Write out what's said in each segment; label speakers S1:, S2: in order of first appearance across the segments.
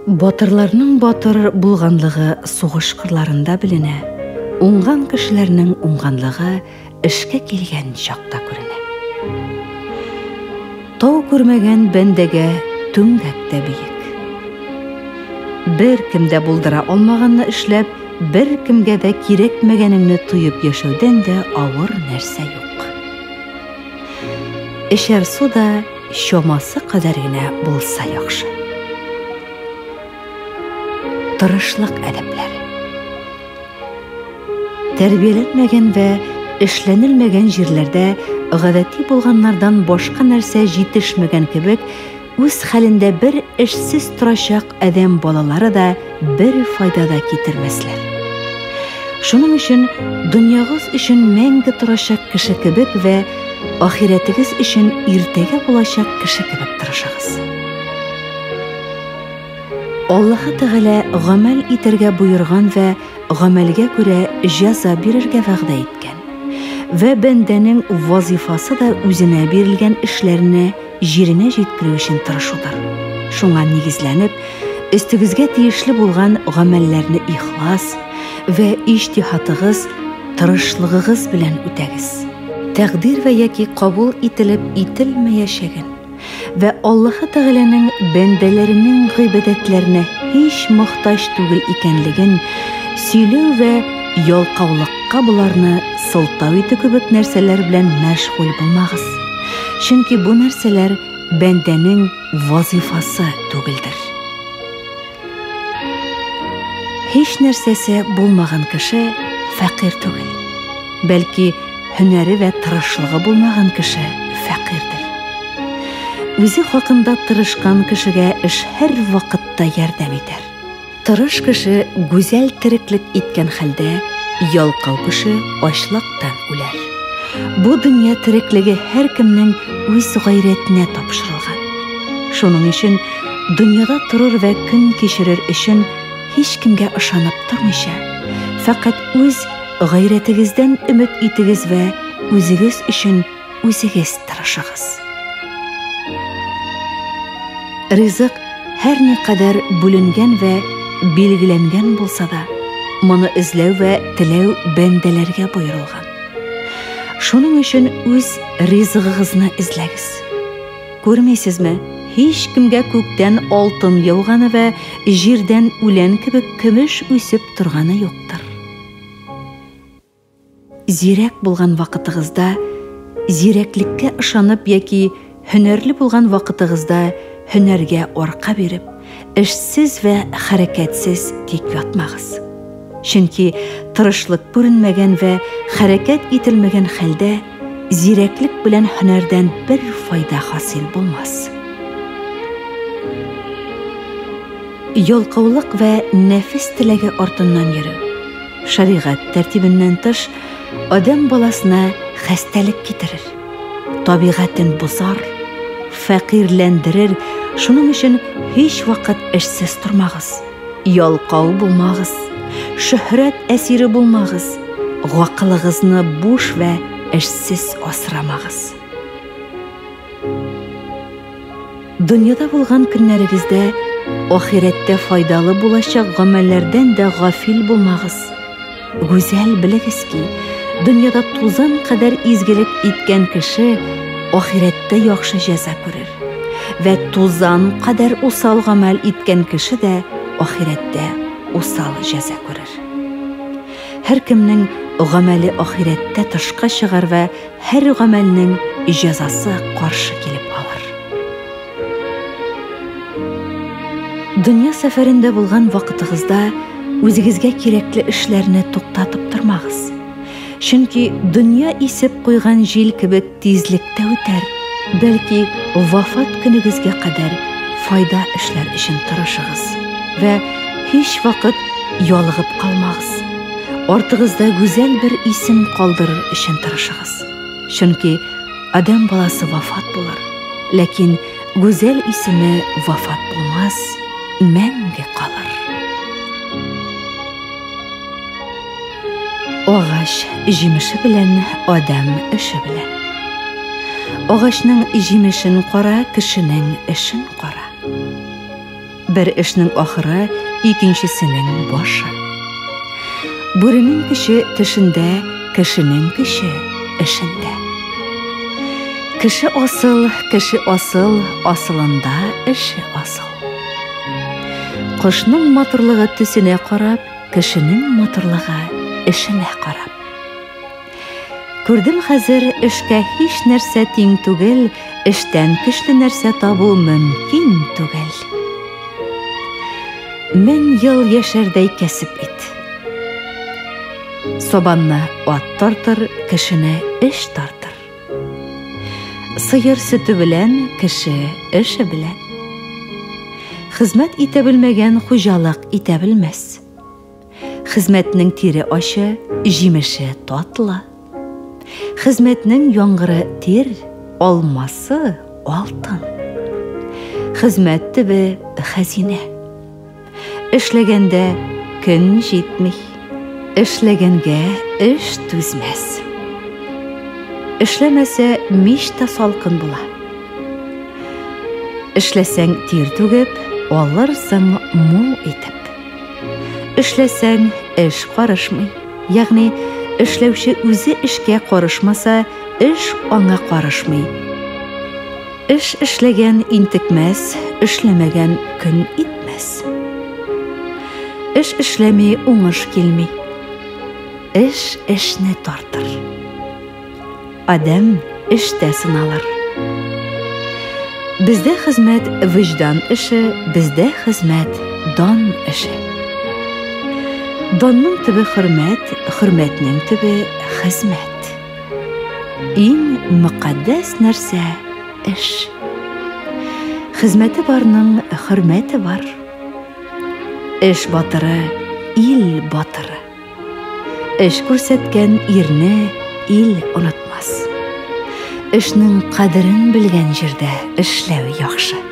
S1: Батырларның батыр булганлыгы сугыш кырларында беленә, уңган кешеләрнең уңганлыгы эшкә килгән чакта күренә. Тау күрмәгән бәндәгә түмгәк тә биек. Бер кем дә булдыра алмаганны эшләп, бер кемгә дә кирәкмәгәнеңне тоеп яшәүдән дә авыр нәрсә юк. Эчәр су да чамасы кадәр генә булса яхшы. Тырышлык әдәпләре. Тәрбияләнмәгән вә эшләнелмәгән җирләрдә гадәти булганнардан башка нәрсә җитешмәгән кебек, үз хәлендә бер эшсез торачак адәм балалары да бер файда да китермәсләр. Шуның өчен дөньягыз өчен мәңге торачак кеше кебек вә ахирәтегез өчен иртәгә булачак кеше кебек тырышыгыз. Аллаһы Тәгалә гамәл итәргә боерган вә гамәлгә күрә җәза бирергә вәгъдә иткән. Вә бәндәнең вазифасы да үзенә бирелгән эшләрне җиренә җиткерү өчен тырышудыр. Шуңа нигезләнеп, өстегезгә тиешле булган гамәлләрне ихлас вә иҗтиһатыгыз, тырышлыгыгыз белән үтәгез. Тәкъдир вә яки кабул ителеп ителмәячәген вә Аллаһы Тәгаләнең бәндәләренең гыйбадәтләренә һич мохтаҗ түгел икәнлеген сөйләү вә ялкаулыкка боларны сылтау итү кебек нәрсәләр белән мәшгуль булмагыз. Чөнки бу нәрсәләр бәндәнең вазифасы түгелдер. Һич нәрсәсе булмаган кеше фәкыйрь түгел. Бәлки һөнәре вә тырышлыгы булмаган кеше фәкыйрьдер. Үзе хакында тырышкан кешегә эш һәр вакытта ярдәм итәр. Тырыш кеше гүзәл тереклек иткән хәлдә, ялкау кеше ачлыктан үләр. Бу дөнья тереклеге һәркемнең үз гайрәтенә тапшырылган. Шуның өчен дөньяда торыр вә көн кичерер өчен һичкемгә ышанып тормыйча, фәкать үз гайрәтегездән өмет итегез вә үзегез өчен үзегез тырышыгыз. Ризык һәр никадәр бүленгән вә билгеләнгән булса да, моны эзләү вә теләү бәндәләргә боерылган. Шуның өчен үз ризыгыгызны эзләгез. Күрмисезме, һичкемгә күктән алтын яуганы вә җирдән үлән кебек көмеш үсеп торганы юктыр. Зирәк булган вакытыгызда зирәклеккә ышанып яки һөнәрле булган вакытыгызда һөнәргә арка биреп, эшсез вә хәрәкәтсез тик ятмагыз. Чөнки тырышлык күренмәгән вә хәрәкәт ителмәгән хәлдә зирәклек белән һөнәрдән бер файда хасил булмас. Ялкаулык вә нәфес теләге артыннан йөрү, шәригать тәртибеннән тыш, адәм баласына хәстәлек китерер, табигатен бозар, фәкыйрьләндерер, шуның өчен һич вакыт эшсез тормагыз, ялкау булмагыз, шөһрәт әсире булмагыз, гакылыгызны буш вә эшсез асрамагыз. Дөньяда булган көннәрегездә ахирәттә файдалы булачак гамәлләрдән дә гафил булмагыз. Гүзәл белегез ки, дөньяда тузан кадәр изгелек иткән кеше ахирәттә яхшы җәза күрер. Вә тузан кадәр усал гамәл иткән кеше дә ахирәттә усал җәза күрер. Һәркемнең гамәле ахирәттә тышка чыгар вә һәр гамәлнең җәзасы каршы килеп алыр. Дөнья сәфәрендә булган вакытыгызда үзегезгә кирәкле эшләрне туктатып тормагыз. Чөнки дөнья исеп куйган җил кебек тизлектә үтәр, бәлки вафат көнегезгә кадәр файда эшләр өчен тырышыгыз вә һич вакыт ялыгып калмагыз. Артыгызда гүзәл бер исем калдырыр өчен тырышыгыз. Чөнки адәм баласы вафат булыр, ләкин гүзәл исеме вафат булмас, мәңге калыр. Агач җимеше белән, адәм эше белән. Агачның җимешен кара, кешенең эшен кара. Бер эшнең ахыры, икенчесенең башы. Бүренең көче тешендә, кешенең көче эшендә. Кеше асыл, кеше асыл, асылында эше асыл. Кошның матурлыгы төсенә карап, кешенең матурлыгы эшенә карап. Күрдем хәзер эшкә һич нәрсә тиң түгел, эштән көчле нәрсә табу мөмкин түгел. 1000 ел яшәрдәй кәсеп ит. Сабанны ат тартыр, кешене эш тартыр. Сыер сөте белән, кеше эше белән. Хезмәт итә белмәгән хуҗалык итә белмәс. Хезмәтнең тире ачы, җимеше татлы. Хезмәтнең яңгыры тир, алмасы алтын. Хезмәт төбе хәзинә. Эшләгәндә көн җитми. Эшләгәнгә эш түзмәс. Эшләмәсә мич тә салкын була. Эшләсәң тир түгеп, алырсың мул итеп. Эшләсәң эш карышмый. Ягъни эшләүче үзе эшкә карышмаса, эш аңа карышмый. Эш эшләгән интекмәс, эшләмәгән көн итмәс. Эш эшләми уңыш килми. Эш эшне тартыр. Адәм эштә сыналыр. Бездә хезмәт вөҗдан эше, бездә хезмәт дан эше. Данның төбе хөрмәт, хөрмәтнең төбе хезмәт. Иң мөкатдәс нәрсә эш. Хезмәте барның хөрмәте бар. Эш батыры, ил батыры. Эш күрсәткән ирне ил онытмас. Эшнең кадерен белгән җирдә эшләү яхшы.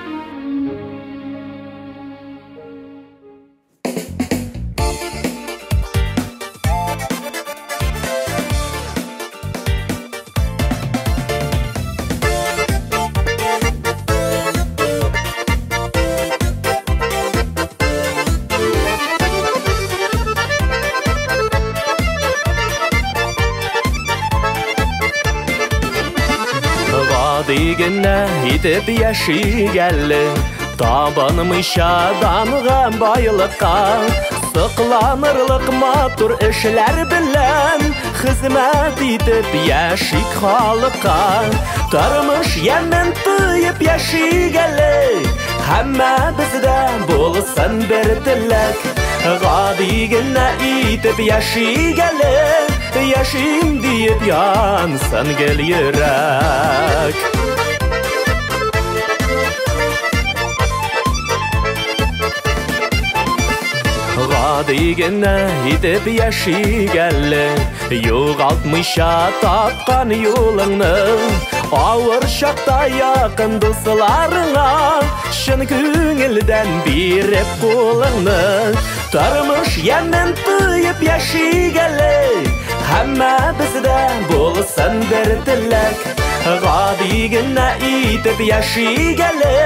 S2: Гади генә итеп яшик әле, табынмыйча данга, байлыкка, сокланырлык матур эшләр белән хезмәт итеп яшик халыкка. Тормыш ямен тоеп яшик әле, һәммәбездә булсын бер теләк. Гади генә итеп яшик әле, яшим диеп янсын гел йөрәк. Гади генә итеп яшик әле, югалтмыйча тапкан юлыңны. Авыр чакта якын дусларыңа чын күңелдән биреп кулыңны. Тормыш ямен тоеп яшик әле, һәммәбездә булсын бер теләк. Гади генә итеп яшик әле,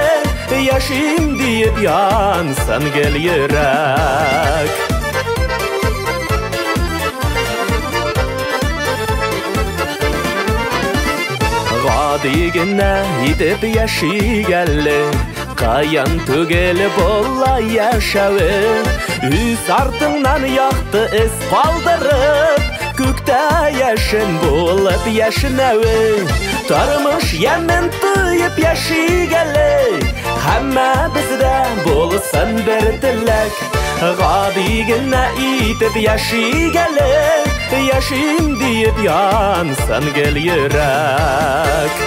S2: яшим диеп янсын гел йөрәк. Гади генә итеп яшик әле, каян түгел була яшәве. Үз артыңнан якты эз калдырып, күктә яшен булып яшенәве. Тормыш ямен тоеп яшик әле, һәммәбездә булсын бер теләк. Гади генә итеп яшик әле, яшим диеп янсын гел йөрәк.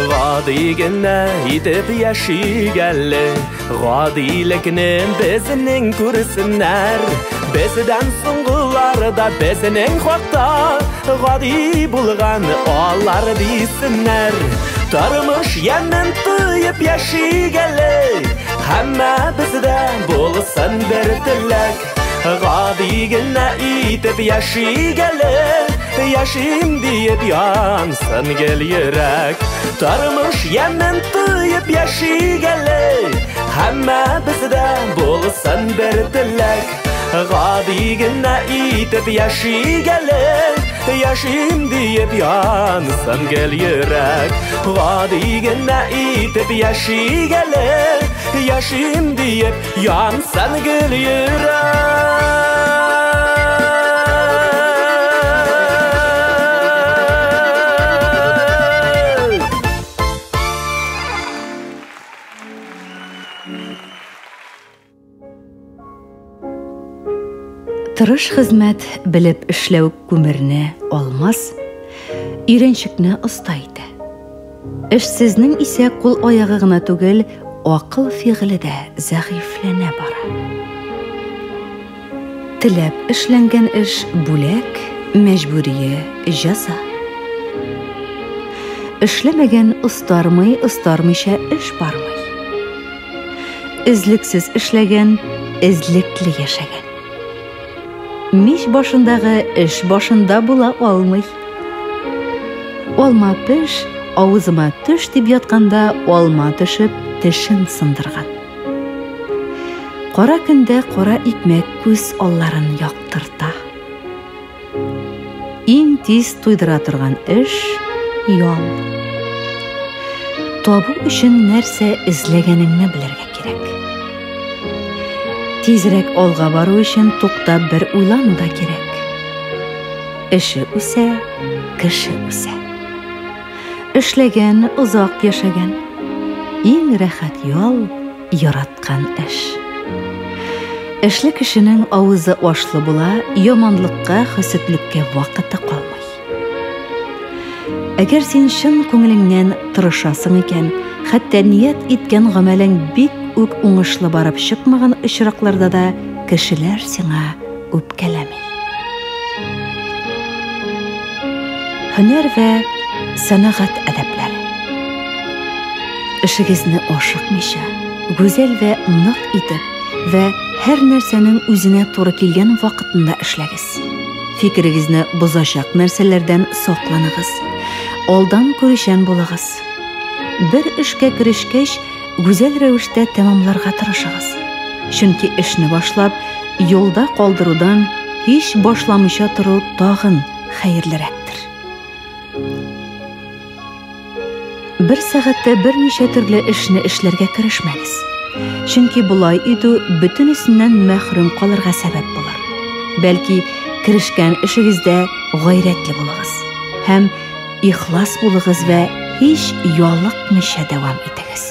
S2: Гади генә итеп яшик әле, гадилекне безнең күрсеннәр. Бездән соңгылар да безнең хакта гади булган алар дисеннәр. Тормыш ямен тоеп яшик әле, һәммәбездә булсын бер теләк. Гади генә итеп яшик әле, яшим диеп янсын гел йөрәк. Тормыш ямен тоеп яшик әле, һәммәбездә булсын бер теләк. Гади генә итеп яшик әле, яшим диеп янсын гел йөрәк. Гади генә итеп яшик әле, яшим диеп янсын гел йөрәк.
S1: Тырыш хезмәт белеп эшләү күмерне алмас, өйрәнчекне оста итә. Эшсезнең исә кул аягы гына түгел, акыл фигыле дә зәгыйфьләнә бара. Теләп эшләнгән эш бүләк, мәҗбүрие җәза. Эшләмәгән остармый, остармыйча эш бармый. Эзлексез эшләгән, эзлекле яшәгән. Мич башындагы эш башында була алмый. Алма пеш, авызыма төш дип ятканда алма төшеп тешен сындырган. Кара көндә кара икмәк күз алларын яктырта. Иң тиз туйдыра торган эш ял. Табу өчен нәрсә эзләгәнеңне белергә кирәк. Тизрәк алга бару өчен туктап бер уйлану да кирәк. Эше үсә, кеше үсә. Эшләгән, озак яшәгән. Иң рәхәт ял яраткан эш. Эшле кешенең авызы ашлы була, яманлыкка, хөсетлеккә вакыты калмый. Әгәр син чын күңелеңнән тырышасың икән, хәтта ният иткән гамәлең бик үк уңышлы барып чыкмаган очракларда да кешеләр сиңа үпкәләми. Һөнәр вә сәнәгать әдәпләре. Эшегезне ашыкмыйча, гүзәл вә нык итеп вә һәр нәрсәнең үзенә туры килгән вакытында эшләгез. Фикерегезне бозачак нәрсәләрдән сакланыгыз. Алдан күрүчән булыгыз. Бер эшкә керешкәч, гүзәл рәвештә тәмамларга тырышыгыз. Чөнки эшне башлап, юлда калдырудан һич башламыйча тору тагын хәерлерәктер. Бер сәгатьтә берничә төрле эшне эшләргә керешмәгез. Чөнки болай итү бөтенесеннән мәхрүм калырга сәбәп булыр. Бәлки, керешкән эшегездә гайрәтле булыгыз һәм ихлас булыгыз вә һич ялыкмыйча дәвам итегез.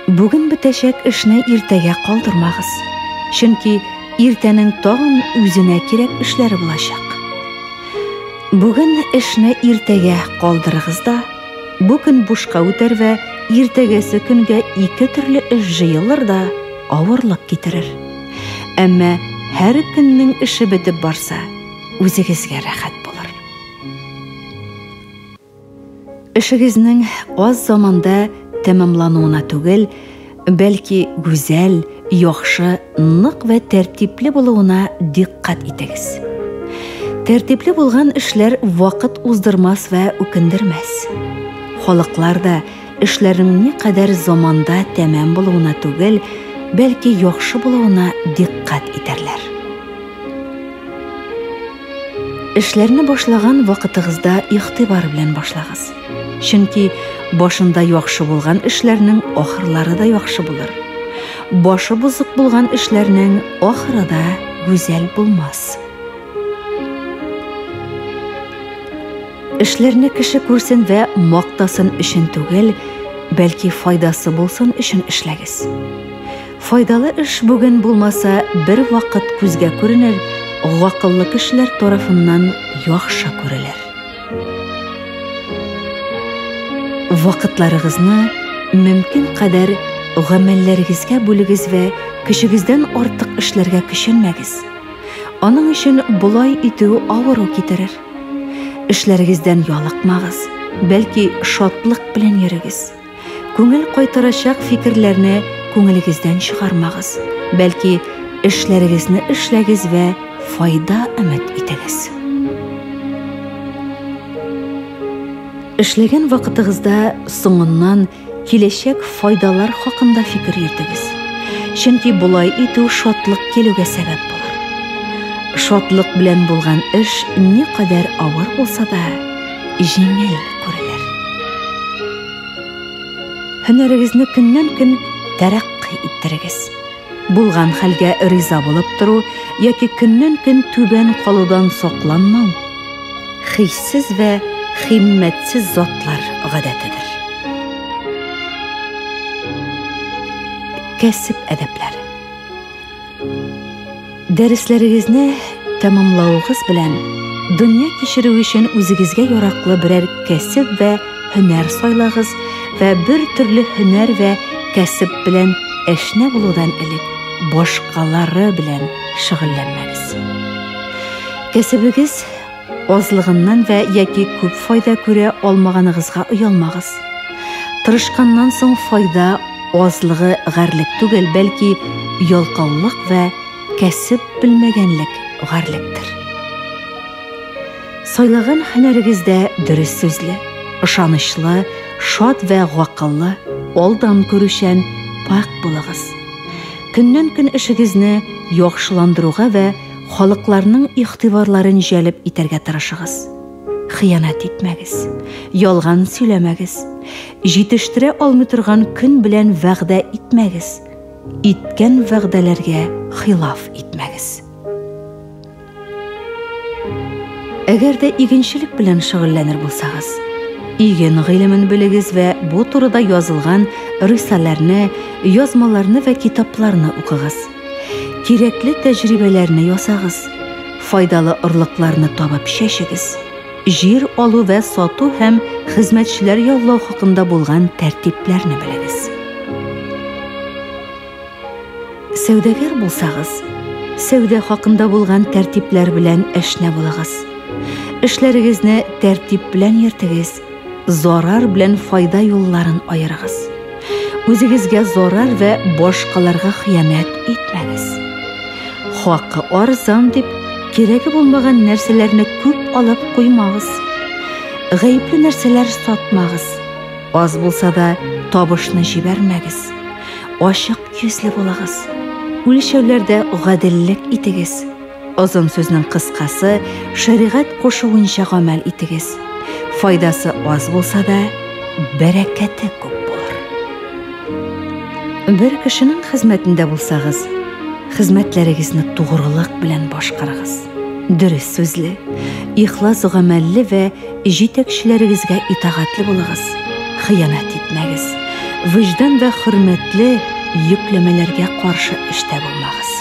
S1: Бүген бетәчәк эшне иртәгә калдырмагыз. Чөнки иртәнең тагын үзенә кирәк эшләре булачак. Бүген эшне иртәгә калдырыгыз да, бу көн бушка үтәр вә иртәгәсе көнгә ике төрле эш җыелыр да авырлык китерер. Әмма һәр көннең эше бетеп барса, үзегезгә рәхәт булыр. Эшегезнең аз заманда тәмамлануына түгел, бәлки гүзәл, яхшы, нык вә тәртипле булуына дикъкать итегез. Тәртипле булган эшләр вакыт уздырмас вә үкендермәс. Халыклар да эшләрнең никадәр заманда тәмам булуына түгел, бәлки яхшы булуына дикъкать итәрләр. Эшләрне башлаган вакытыгызда игътибар белән башлагыз. Чөнки башында яхшы булган эшләрнең ахырлары да яхшы булыр. Башы бозык булган эшләрнең ахыры да гүзәл булмас. Эшләрне кеше күрсен вә мактасын өчен түгел, бәлки файдасы булсын өчен эшләгез. Файдалы эш бүген булмаса, бер вакыт күзгә күренер, гакыллы кешеләр тарафыннан яхшы күрелер. Вакытларыгызны мөмкин кадәр гамәлләрегезгә бүлегез вә көчегездән артык эшләргә көчәнмәгез. Аның өчен болай итү авыру китерер. Эшләрегездән ялыкмагыз, бәлки шатлык белән йөрегез. Күңел кайтарачак фикерләрне күңелегездән чыгармагыз, бәлки эшләрегезне эшләгез вә файда өмет итегез. Эшләгән вакытыгызда соңыннан киләчәк файдалар хакында фикер йөртегез. Чөнки болай итү шатлык килүгә сәбәп булыр. Шатлык белән булган эш никадәр авыр булса да, җиңел күрелер. Һөнәрегезне көннән-көн тәрәккый иттерегез. Булган хәлгә риза булып тору яки көннән-көн түбән калудан сакланмау хиссез вә химмәтсез затлар гадәтедер. Кәсеп әдәпләре. Дәресләрегезне тәмамлавыгыз белән дөнья кичерү өчен үзегезгә яраклы берәр кәсеп вә һөнәр сайлагыз вә бер төрле һөнәр вә кәсеп белән әшнә булудан элек башкалары белән шөгыльләнмәгез. Кәсебегез азлыгыннан вә яки күп файда күрә алмаганыгызга оялмагыз. Тырышканнан соң файда азлыгы гарьлек түгел, бәлки ялкаулык вә кәсеп белмәгәнлек гарьлектер. Сайлаган һөнәрегездә дөрес сүзле, ышанычлы, шат вә гакыллы, алдан күрүчән, пакь булыгыз. Көннән-көн эшегезне яхшыландыруга вә халыкларның игътибарларын җәлеп итәргә тырышыгыз. Хыянәт итмәгез, ялган сөйләмәгез, җитештерә алмый торган көн белән вәгъдә итмәгез, иткән вәгъдәләргә хилаф итмәгез. Әгәр дә игенчелек белән шөгыльләнер булсагыз, иген гыйлемен белегез вә бу турыда язылган рисаләрне, язмаларны вә китапларны укыгыз. Кирәкле тәҗрибәләрне ясагыз, файдалы орлыкларны табып чәчегез. Җир алу вә сату һәм хезмәтчеләр яллау хакында булган тәртипләрне белегез. Сәүдәгәр булсагыз, сәүдә хакында булган тәртипләр белән әшнә булыгыз. Эшләрегезне тәртип белән йөртегез, зарар белән файда юлларын аерыгыз. Үзегезгә зарар вә башкаларга хыянәт итмәгез. Хакы арзан дип, кирәге булмаган нәрсәләрне күп алып куймагыз. Гаепле нәрсәләр сатмагыз. Аз булса да табышны җибәрмәгез. Ачык йөзле булыгыз. Үлчәүләрдә гаделлек итегез. Озын сүзнең кыскасы, шәригать кушуынча гамәл итегез. Файдасы аз булса да, бәрәкәте күп булыр. Бер кешенең хезмәтендә булсагыз, хезмәтләрегезне тугрылык белән башкарыгыз. Дөрес сүзле, ихлас гамәлле вә җитәкчеләрегезгә итагатьле булыгыз. Хыянәт итмәгез. Вөҗдан вә хөрмәтле йөкләмәләргә каршы эштә булмагыз.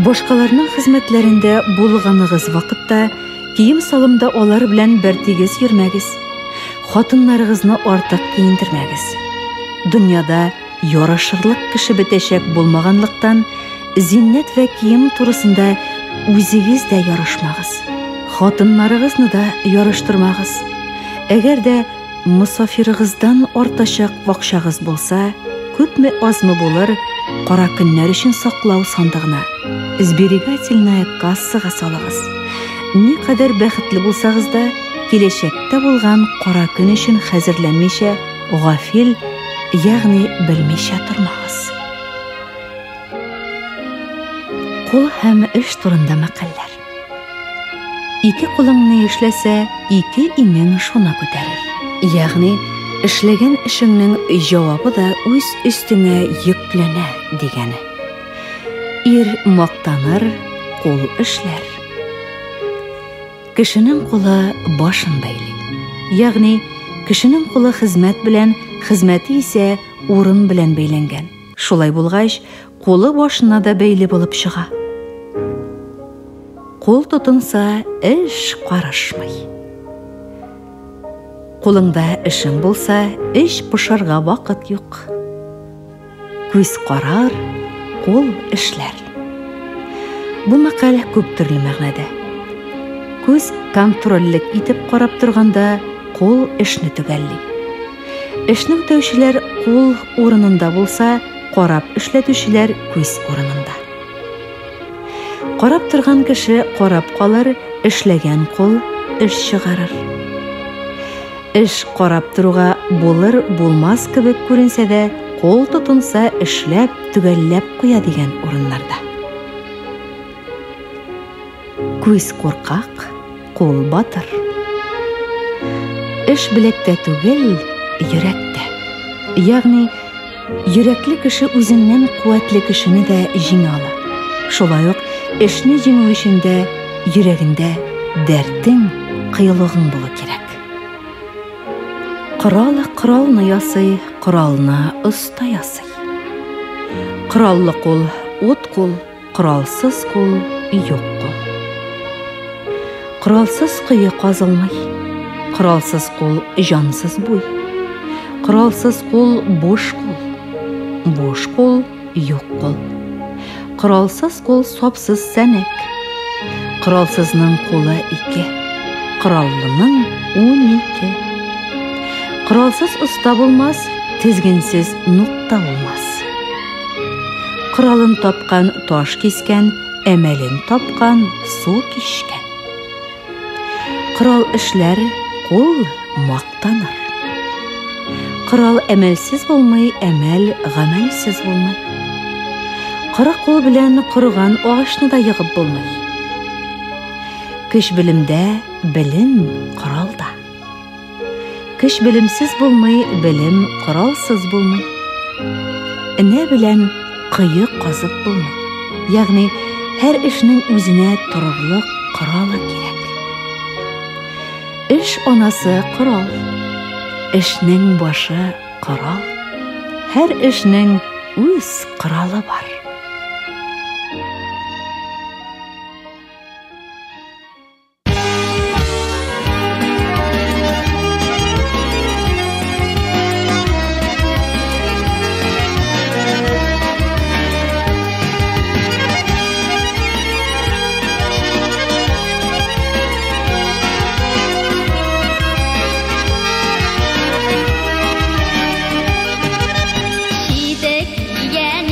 S1: Башкаларның хезмәтләрендә булганыгыз вакытта кием-салымда алар белән бертигез йөрмәгез. Хатыннарыгызны артык киендермәгез. Дөньяда ярашырлык кеше бетәчәк булмаганлыктан, зиннәт вә кием турысында үзегез дә ярышмагыз. Хатыннарыгызны да ярыштырмагыз. Әгәр дә мосафирыгыздан артачак акчагыз булса, күпме азмы булыр, кара көннәр өчен саклау сандыгына, сберегательная кассага салыгыз. Никадәр бәхетле булсагыз да, киләчәктә булган кара көн өчен хәзерләнмичә, гафил, ягъни белмичә тормагыз. Кул һәм эш турында мәкальләр. Ике кулың ни эшләсә, ике иңең шуны күтәрер. Ягъни, эшләгән эшеңнең җавабы да үз өстеңә йөкләнә дигәне. Ир мактаныр, кул эшләр. Кешенең кулы башын бәйли. Ягъни, кешенең кулы хезмәт белән, хезмәте исә урын белән бәйләнгән. Шулай булгач, кулы башына да бәйле булып чыга. Кул тотынса, эш карышмый. Кулыңда эшең булса, эч пошарга вакыт юк. Күз карар, кул эшләр. Бу мәкаль күп төрле мәгънәдә. Күз контрольлек итеп карап торганда, кул эшне төгәлли. Эшне үтәүчеләр кул урынында булса, карап эшләтүчеләр күз урынында. Карап торган кеше карап калыр, эшләгән кул эш чыгарыр. Эш карап торуга булыр булмас кебек күренсә дә, кул тотынса эшләп, төгәлләп куя дигән урыннарда. Күз куркак, кул батыр. Эш беләктә түгел, йөрәктә. Ягъни, йөрәкле кеше үзеннән куәтле кешене дә җиңә ала. Шулай ук эшне җиңү өчен дә йөрәгендә дәртең, кыюлыгың булу кирәк. Корал коралны ясый, коралны оста ясый. Кораллы кул ут кул, коралсыз кул юк кул. Коралсыз кое казылмый. Коралсыз кул җансыз буй. Коралсыз кул буш кул. Буш кул юк кул. Коралсыз кул сапсыз сәнәк. Коралсызның кулы ике, кораллының 12. Коралсыз оста булмас, тезгенсез нукта булмас. Коралын тапкан таш кискән, әмәлен тапкан су кичкән. Корал эшләр, кул мактаныр. Корал әмәлсез булмый, әмәл гамәлсез булмый. Коры кул белән корыган агачны да егып булмый. Көч белемдә, белем коралда. Көч белемсез булмый, белем коралсыз булмый. Энә белән кое казып булмый. Ягъни һәр эшнең үзенә торырлык коралы кирәк. Эш анасы корал. Эшнең башы корал. Һәр эшнең үз коралы бар.
S3: Читек кигән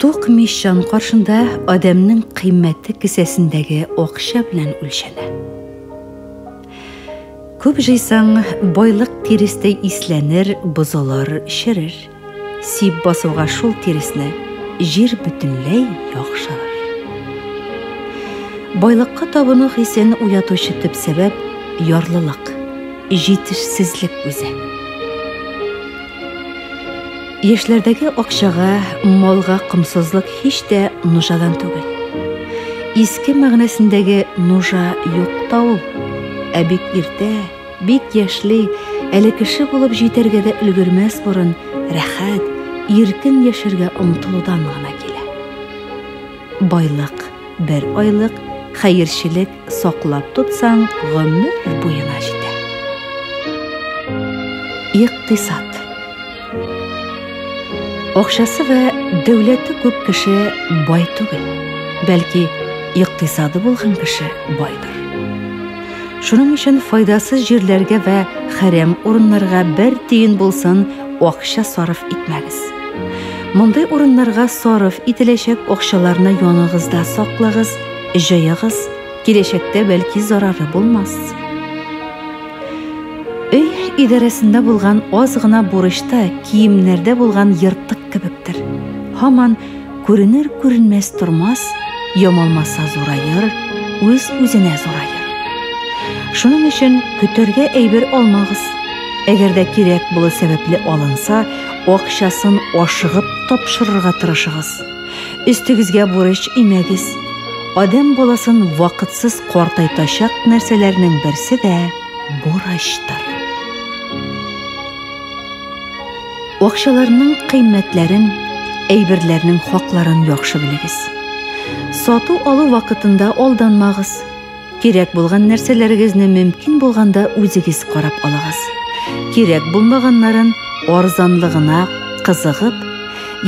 S1: Тук мещан каршында адәмнең кыйммәте кесәсендәге акча белән үлчәнә. Күп җыйсаң, байлык тирестәй исләнер, бозылыр, черер. Сип басуга шул тиресне, җир бөтенләй яхшырыр. Байлыкка табыну хисен уятучы төп сәбәп ярлылык, җитешсезлек үзе. Яшьләрдәге акчага, малга комсызлык һич тә нужадан түгел. Иске мәгънәсендәге нужа юк та ул. Ә бик иртә, бик яшьли, әле кеше булып җитәргә дә өлгермәс борын рәхәт, иркен яшәргә омтылудан гына килә. Байлык бер айлык, хәерчелек саклап тотсаң, гомер буена җитә. Икътисад. Акчасы вә дәүләте күп кеше бай түгел, бәлки икътисады булган кеше байдыр. Шуның өчен файдасыз җирләргә вә хәрәм урыннарга бер тиен булсын акча сарыф итмәгез. Мондый урыннарга сарыф ителәчәк акчаларны яныгызда саклагыз, җыегыз, киләчәктә бәлки зарары булмас. Өй идарәсендә булган аз гына бурычта киемнәрдә булган ертык кебектер. Һаман күренер-күренмәс тормас, ямалмаса зураер, үз-үзенә зураер. Шуның өчен көтәргә әйбер алмагыз. Әгәр дә кирәк булу сәбәпле алынса, акчасын ашыгып тапшырырга тырышыгыз. Өстегезгә бурыч имәгез. Адәм баласын вакытсыз картайтачак нәрсәләрнең берсе дә бурычтыр. Акчаларның кыйммәтләрен, әйберләрнең хакларын яхшы белегез. Сату-алу вакытында алданмагыз. Кирәк булган нәрсәләрегезне мөмкин булганда үзегез карап алыгыз. Кирәк булмаганнарын арзанлыгына кызыгып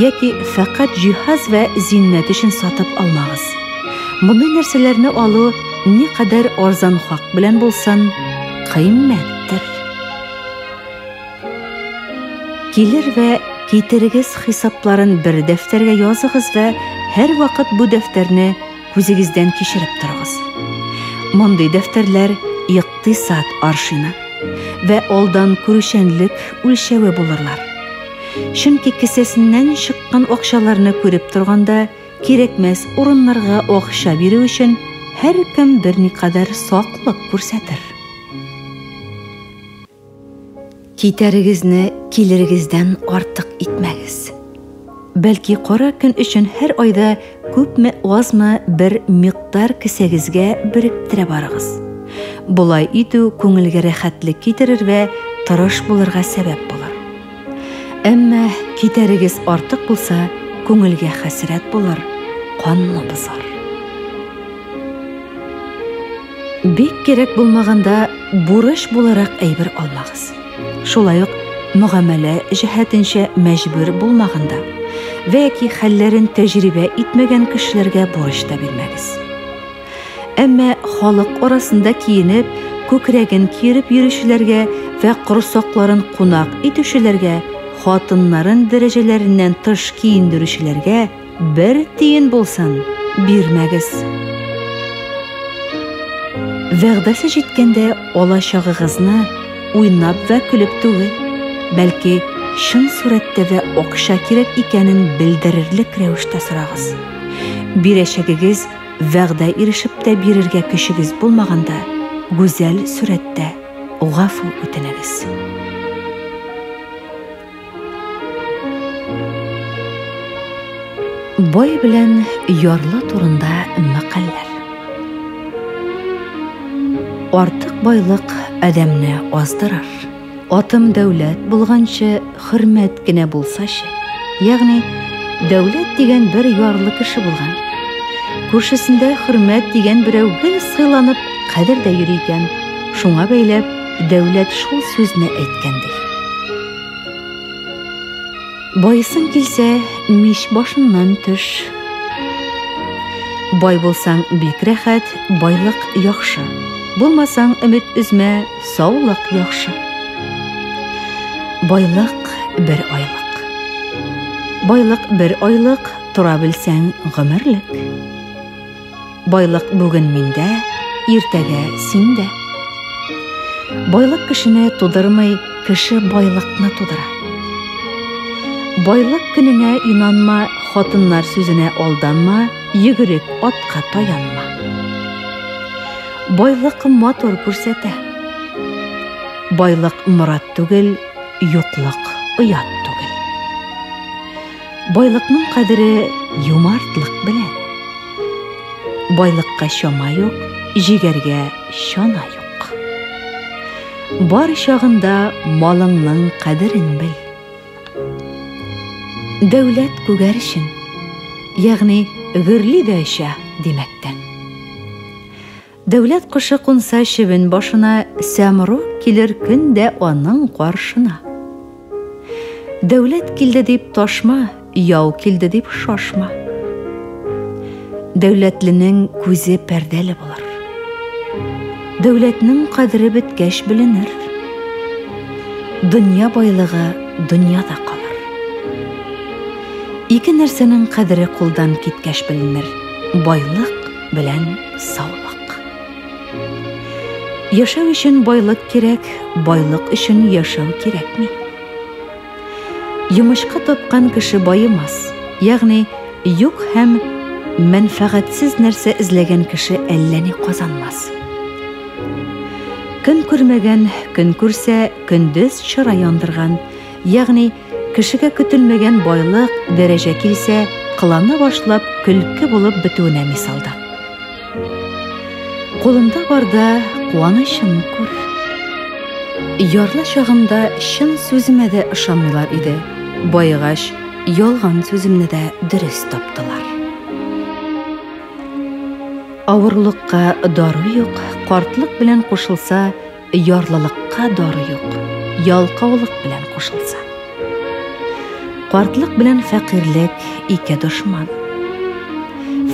S1: яки фәкать җиһаз вә зиннәт өчен сатып алмагыз. Мондый нәрсәләрне алу никадәр арзан хак белән булсын, кыйммәттер. Килер вә китерегез хисапларын бер дәфтәргә языгыз вә һәрвакыт бу дәфтәрне күзегездән кичереп торыгыз. Мондый дәфтәрләр икътисад аршины вә алдан күрүчәнлек үлчәве булырлар. Чөнки кесәсеннән чыккан акчаларны күреп торганда, кирәкмәс урыннарга акча бирү өчен һәркем берникадәр саклык күрсәтер. Китәрегезне килерегездән артык итмәгез. Бәлки кара көн өчен һәр айда күпме азмы бер микъдар кесәгезгә беректерә барыгыз. Болай итү күңелгә рәхәтлек китерер вә тырыш булырга сәбәп булыр. Әмма китәрегез артык булса, күңелгә хәсрәт булыр, канны бозар. Бик кирәк булмаганда бурыч буларак әйбер алмагыз. Шулай ук мөгамәлә җәһәтенчә мәҗбүр булмаганда вә яки хәлләрен тәҗрибә итмәгән кешеләргә бурыч та бирмәгез. Әмма халык арасында киенеп, күкрәген киереп йөрүчеләргә вә корсакларын кунак итүчеләргә, хатыннарын дәрәҗәләреннән тыш киендерүчеләргә Бер тиен булсын, бирмәгез. Вәгъдәсе җиткәндә алачагыгызны уйнап вә көлеп түгел, бәлки чын сурәттә вә акча кирәк икәнен белдерерлек рәвештә сорагыз. Бирәчәгегез вәгъдә ирешеп тә бирергә көчегез булмаганда, гүзәл сурәттә гафу үтенегез. Бай белән ярлы турында мәкальләр. Артык байлык адәмне аздырыр. Атым дәүләт булганчы хөрмәт кенә булсачы. Ягъни дәүләт дигән бер ярлы кеше булган. Күршесендә хөрмәт дигән берәү гел сыйланып, кадердә йөри икән. Шуңа бәйләп дәүләт шул сүзне әйткән ди. Байысың килсә, мич башыннан төш. Бай булсаң, бик рәхәт, байлык яхшы. Булмасаң, өмет өзмә, саулык яхшы. Байлык бер айлык. Байлык бер айлык, Тора белсәң, гомерлек. Байлык бүген миндә, иртәгә синдә. Байлык кешене тудырмый, кеше байлыкны тудыра. Байлык көнеңә инанма, хатыннар сүзенә алданма, йөгерек атка таянма. Байлык матур күрсәтә. Байлык морат түгел, юклык оят түгел. Байлыкның кадере юмартлык белән. Байлыкка чама юк, җигәргә чана юк. Бар чагында малыңның кадерен бел. Дәүләт күгәрчен, ягъни гөрли дә оча димәктән. Дәүләт кошы кунса чебен башына, Сәмруг килер көн дә аның каршына. Дәүләт килде дип ташма, яу килде дип шашма. Дәүләтленең күзе пәрдәле булыр. Дәүләтнең кадере беткәч беленер. Дөнья байлыгы дөньяда калыр. Ике нәрсәнең кадере кулдан киткәч беленер: байлык белән саулык. Яшәү өчен байлык кирәк, байлык өчен яшәү кирәкми. Йомычка тапкан кеше баемас, ягъни юк һәм мәнфәгатьсез нәрсә эзләгән кеше әллә ни казанмас. Көн күрмәгән, көн күрсә, көндез чыра яндырган, ягъни кешегә көтелмәгән байлык, дәрәҗә килсә, кылана башлап, көлке булып бетүенә мисалда. Кулында барда куанычын күр. Ярлы чагымда чын сүземә дә ышанмыйлар иде. Баегач, ялган сүземне дә дөрес таптылар. Авырлыкка дару юк, картлык белән кушылса, Ярлылыкка дару юк, ялкаулык белән кушылса. Картлык белән фәкыйрьлек ике дошман.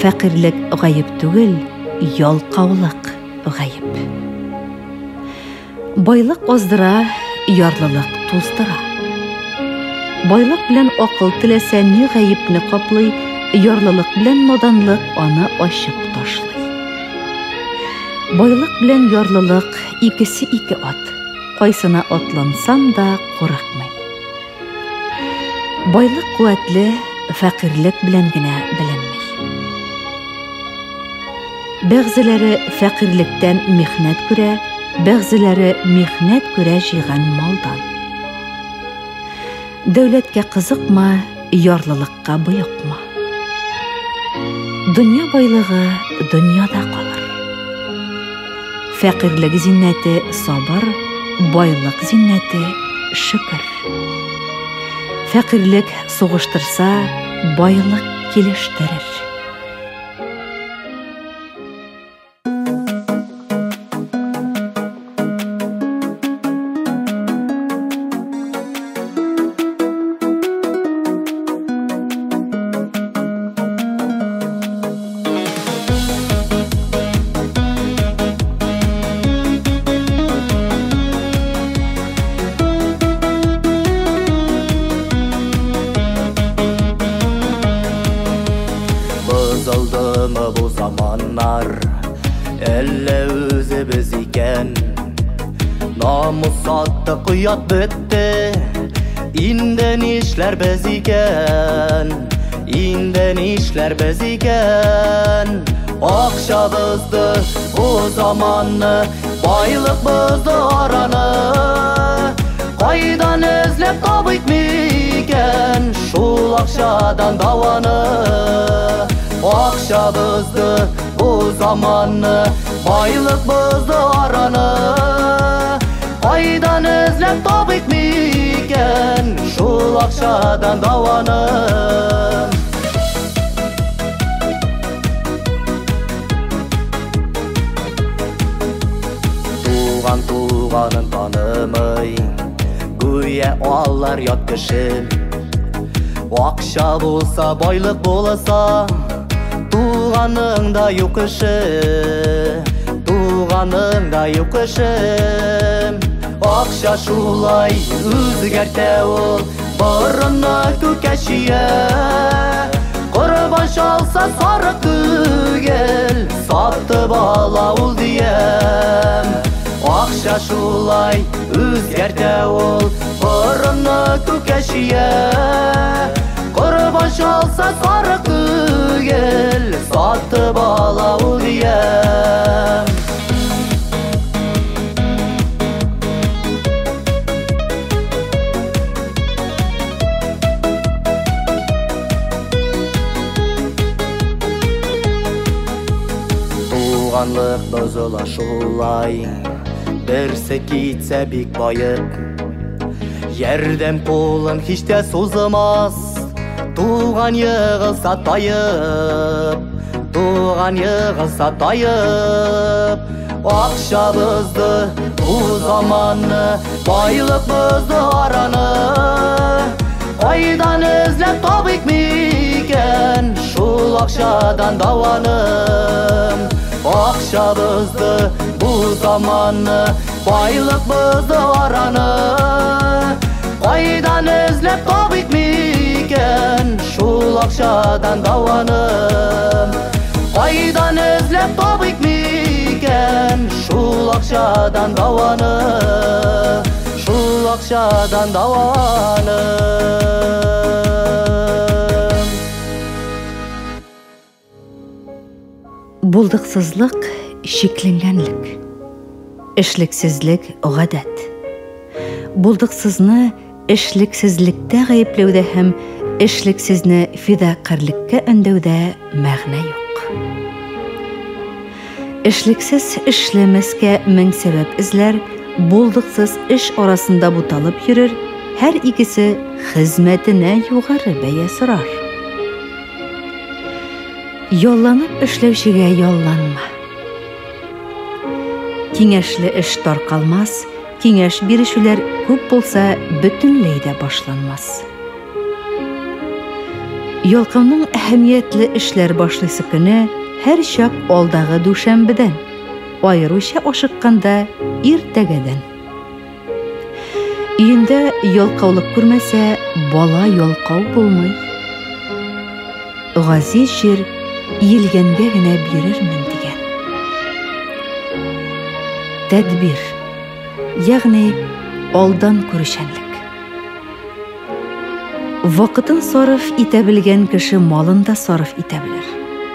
S1: Фәкыйрьлек гаеп түгел, ялкаулык гаеп. Байлык аздыра, ярлылык туздыра. Байлык белән акыл теләсә ни гаепне каплый, ярлылык белән наданлык аны ачып ташлый. Байлык белән ярлылык икесе ике ат. Кайсына атлансам да курыкмыйм. Байлык куәтле, фәкыйрьлек белән генә беленми. Бәгъзеләре фәкыйрьлектән михнәт күрә, бәгъзеләре михнәт күрә җыйган малдан. Дәүләткә кызыкма, ярлылыкка боекма. Дөнья байлыгы дөньяда калыр. Фәкыйрьлек зиннәте сабыр, байлык зиннәте шөкер. Фәкыйрьлек сугыштырса, байлык килештерер.
S2: Бозылдымы бу заманнар, әллә үзебез икән? Намус саттык, оят бетте, инде нишләрбез икән? Инде нишләрбез икән? Акча бозды бу заманны, байлык бозды араны. Кайдан эзләп табыйк микән шул акчадан дәваны? Акча бозды бу заманны, байлык бозды араны. Кайдан эзләп табыйк микән шул акчадан дәваны? Туган туганын танымый, гүя алар ят кеше. Акча булса, байлык булса, туганың да юк эше, туганың да юк эше. Акча шулай үзгәртә ул, борынны күккә чөя. Корбан чалса сарык түгел, сатып ала ул диям. Акча шулай үзгәртә ул, борынны күккә чөя. Корбан чалса сарык түгел, сатып ала ул диям. Туганлык бозыла шулай, берсе китсә бик баеп, ярдәм кулын һич тә сузмас, туган егылса таеп, туган егылса таеп. Акча бозды бу заманны, байлык бозды араны. Кайдан эзләп табыйк микән шул акчадан дәваны? Акча бозды бу заманны, байлык бозды араны. Кайдан эзләп табыйк микән шул акчадан дәваны? Кайдан эзләп табыйк микән шул акчадан дәваны? Шул акчадан дәваны.
S1: Булдыксызлык чикләнгәнлек. Эшлексезлек гадәт. Булдыксызны эшлексезлектә гаепләүдә һәм эшлексезне фидакарьлеккә өндәүдә мәгънә юк. Эшлексез эшләмәскә мең сәбәп эзләр, булдыксыз эш арасында буталып йөрер, һәр икесе хезмәтенә югары бәя сорар. Ялланып эшләүчегә ялланма. Киңәшле эш таркалмас, киңәш бирешүләр күп булса бөтенләй дә башланмас. Ялкауның әһәмиятле эшләр башлыйсы көне һәр чак алдагы дүшәмбедән, аеруча ашыкканда иртәгәдән. Өендә ялкаулык күрмәсә, бала ялкау булмый. Газиз җир иелгәнгә генә бирермен дигән. Тәдбир, ягъни алдан күрүчәнлек. Вакытын сарыф итә белгән кеше малын да сарыф итә белер.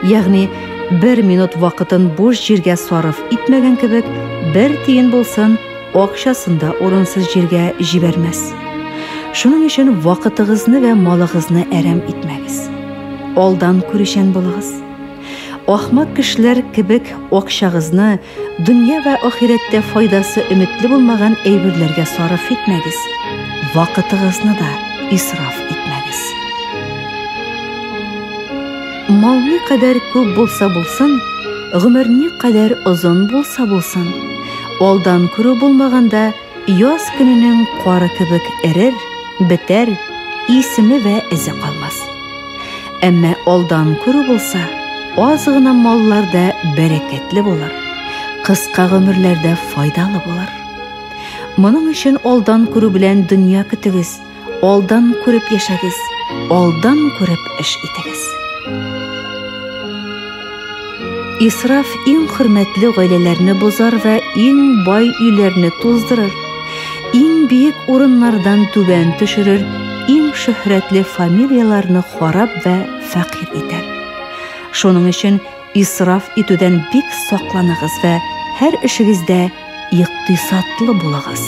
S1: Ягъни бер минут вакытын буш җиргә сарыф итмәгән кебек, бер тиен булсын, акчасын да урынсыз җиргә җибәрмәс. Шуның өчен вакытыгызны вә малыгызны әрәм итмәгез. Алдан күрүчән булыгыз. Ахмак кешеләр кебек акчагызны дөнья вә ахирәттә файдасы өметле булмаган әйберләргә сарыф итмәгез. Вакытыгызны да исраф итмәгез. Мал ни кадәр күп булса булсын, гомер ни кадәр озын булса булсын, алдан күрү булмаганда яз көненең кары кебек эрер, бетәр, исеме вә эзе калмас. Әмма алдан күрү булса, аз гына маллар да бәрәкәтле булыр, кыска гомерләрдә файдалы булыр. Моның өчен алдан күрү белән дөнья көтегез, алдан күреп яшәгез, алдан күреп эш итегез. Исраф иң хөрмәтле гаиләләрне бозар вә иң бай өйләрне туздырыр, иң биек урыннардан түбән төшерер, иң шөһрәтле фамилияләрне харап вә фәкыйрь итәр. Шуның өчен исраф итүдән бик сакланыгыз вә һәр эшегездә икътисадлы булыгыз.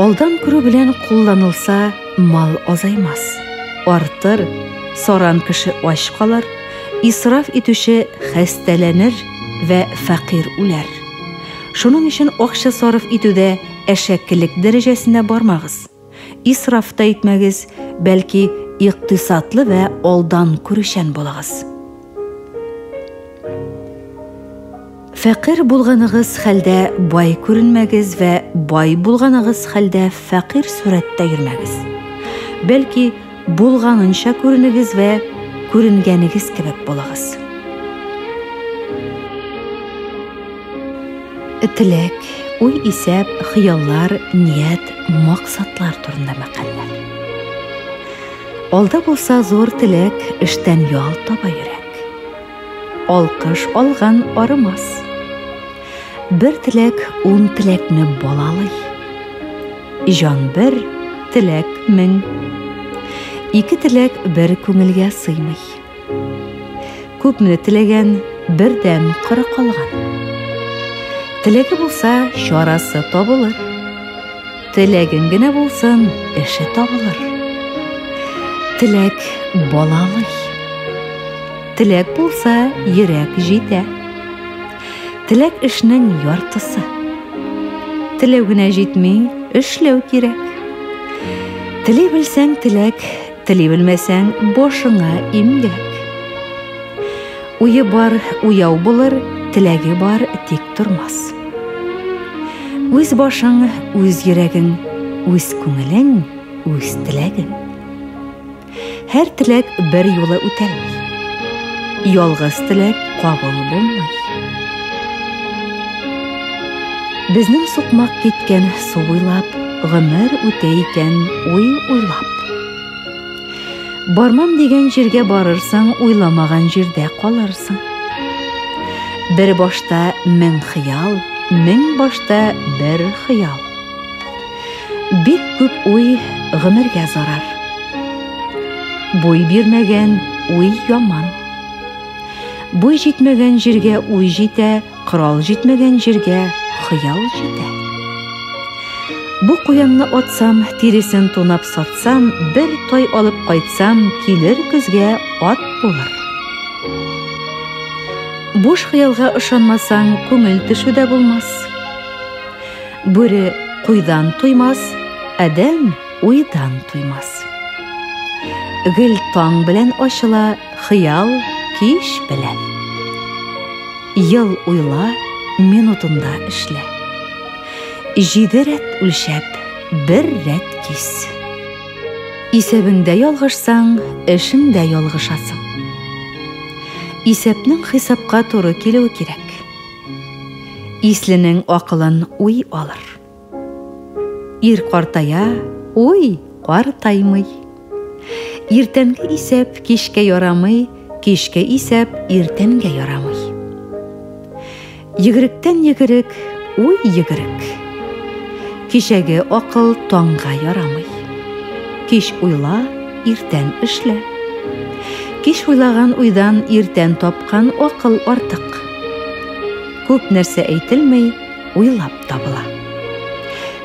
S1: Алдан күрү белән кулланылса, мал азаймас, артыр, саран кеше ач калыр, исраф итүче хәстәләнер вә фәкыйрь үләр. Шуның өчен акча сарыф итүдә әшәкелек дәрәҗәсенә бармагыз. Исраф та итмәгез, бәлки икътисадлы вә алдан күрүчән булыгыз. Фәкыйрь булганыгыз хәлдә бай күренмәгез вә бай булганыгыз хәлдә фәкыйрь сурәттә йөрмәгез. Бәлки булганынча күренегез вә күренгәнегез кебек булыгыз. Теләк, уй исәп, хыяллар, ният, максатлар турында мәкальләр. Алда булса зур теләк, эштән ял таба йөрәк. Алкыш алган арымас. Бер теләк ун теләкне балалый. Җан бер, теләк мең. Ике теләк бер күңелгә сыймый. Күпне теләгән, бердән коры калган. Теләге булса, чарасы табылыр. Теләгең генә булсын, эше табылыр. Теләк балалый. Теләк булса, йөрәк җитә. Теләк эшнең яртысы. Теләү генә җитми, эшләү кирәк. Тели белсәң теләк, тели белмәсәң башыңа имгәк. Уе бар, уяу булыр, теләге бар, тик тормас. Үз башың, үз йөрәгең, үз күңелең, үз теләгең. Һәр теләк бер юлы үтәлми. Ялгыз теләк кабул булмый. Безнең сукмак киткән су буйлап, гомер үтә икән уй уйлап. Бармам дигән җиргә барырсың, уйламаган җирдә калырсың. Бер башта мең хыял, мең башта бер хыял. Бик күп уй гомергә зарар. Буй бирмәгән уй яман. Буй җитмәгән җиргә уй җитә, Корал җитмәгән җиргә хыял җитә. Бу куянны атсам, тиресен тунап сатсам, бер тай алып кайтсам, килер көзгә ат булыр. Буш хыялга ышанмасаң, күңел төшү дә булмас. Бүре куйдан туймас, адәм уйдан туймас. Гел таң белән ачыла, хыял кич белән. Ел уйла, минутында эшлә. Җиде рәт үлчәп, бер рәт кис. Исәбеңдә ялгышсаң, эшеңдә ялгышасың. Исәпнең хисапка туры килүе кирәк. Исленең акылын уй алыр. Ир картая, уй картаймый. Иртәнге исәп кичкә ярамый, кичке исәп иртәнгә ярамый. Йөгеректән йөгерек, уй йөгерек. Кичәге акыл таңга ярамый. Кич уйла, иртән эшлә. Кич уйлаган уйдан иртән тапкан акыл артык. Күп нәрсә әйтелми, уйлап табыла.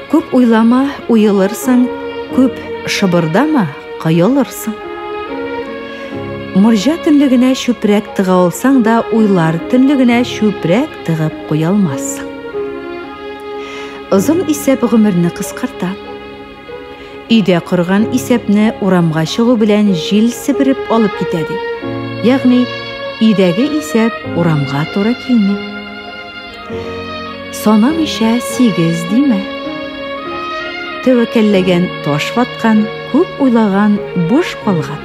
S1: Күп уйлама, уелырсың, күп шыбырдама, коелырсың. Морҗа төнлегенә чүпрәк тыга алсаң да, уйлар төнлегенә чүпрәк тыгып куя алмассың. Озын исәп гомерне кыскарта. Өйдә корган исәпне урамга чыгу белән җил себереп алып китә ди. Ягъни өйдәге исәп урамга туры килми. Санамыйча сигез димә. Тәвәккәлләгән таш ваткан, күп уйлаган буш калган.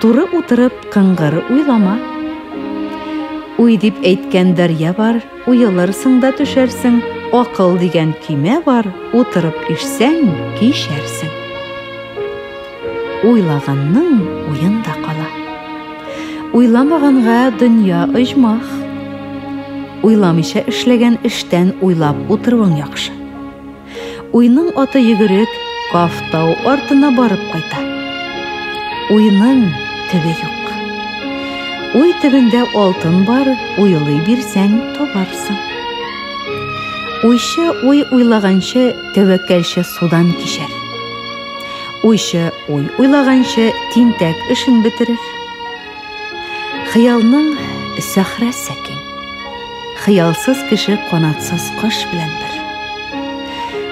S1: Туры утырып кыңгыр уйлама. Уй дип әйткән дәрья бар, уелырсың да төшәрсең, акыл дигән көймә бар, утырып ишсәң, кичәрсең. Уйлаганның уенда кала. Уйламаганга дөнья оҗмах. Уйламыйча эшләгән эштән уйлап утыруың яхшы. Уйның аты йөгерек, Кафтау артына барып кайта. Уйның төбе юк. Уй төбендә алтын бар, уйлый бирсәң табарсың. Уйчы уй уйлаганчы тәвәккәлче судан кичәр. Уйчы уй уйлаганчы тинтәк эшен бетерер. Хыялның сәхрәсе киң. Хыялсыз кеше канатсыз кош белән бер.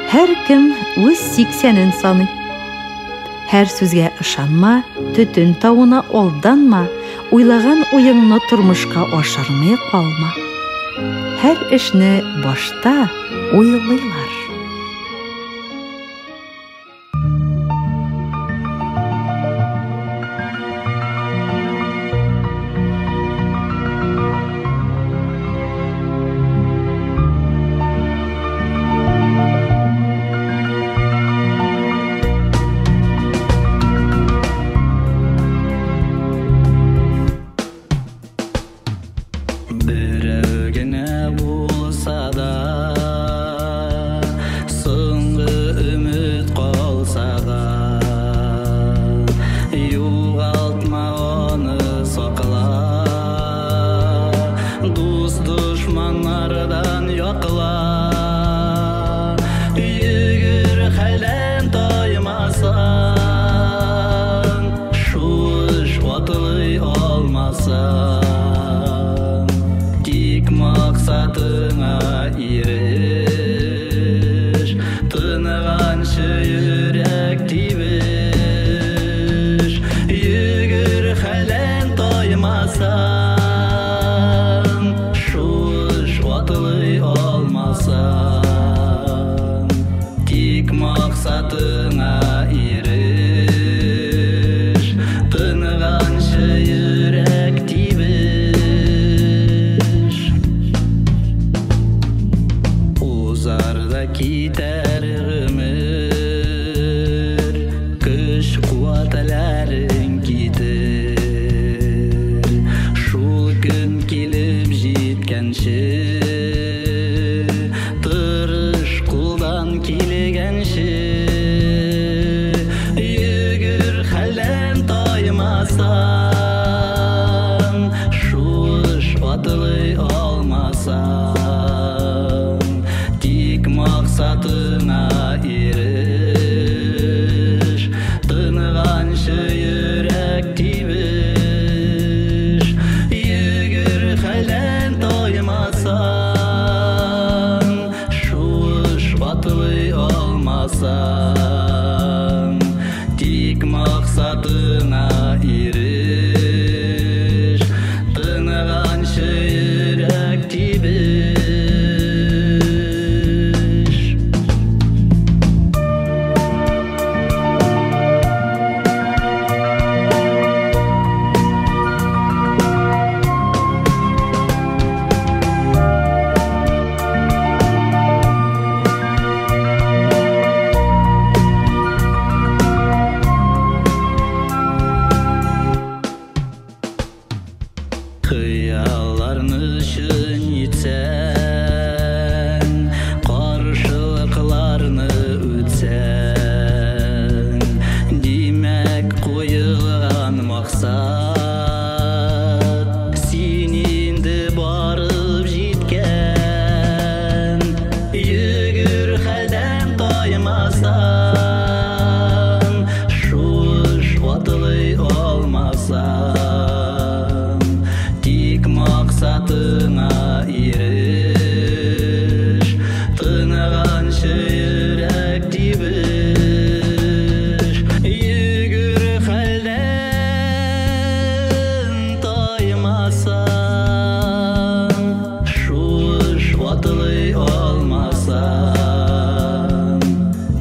S1: Һәркем үз сиксәнен саный. Һәр сүзгә ышанма, төтен тавына алданма, уйлаган уеңны тормышка ашырмый калма. Һәр эшне башта уйлыйлар.
S2: сакла. Йөгер хәлдән таймасаң, шуыш атлый алмасаң, тик максатыңа иреш, тынганчы йөрәк тибеш. Йөгер хәлдән таймасаң, шуыш атлый алмасаң, тик максатыңа иреш, тынганчы йөрәк тибеш. Узар да китәр гомер, көч куәтләрең китер. Шул көн килеп җиткәнче, тырыш кулдан килгәнче. Йөгер хәлдән таймасаң, шуыш атлый алмасаң, тик максатыңа иреш, тынганчы йөрәк тибеш. Йөгер хәлдән таймасаң, шуыш атлый алмасаң, тик максатыңа иреш, тынганчы йөрәк тибеш. Хыялларны чын итсәң, каршылыкларны үтсәң, димәк, куелган максат син инде барып җиткән. Йөгер хәлдән таймасаң, шуыш атлый алмасаң, тик максатыңа иреш, тынганчы йөрәк тибеш. Йөгер хәлдән таймасаң, шуыш атлый алмасаң,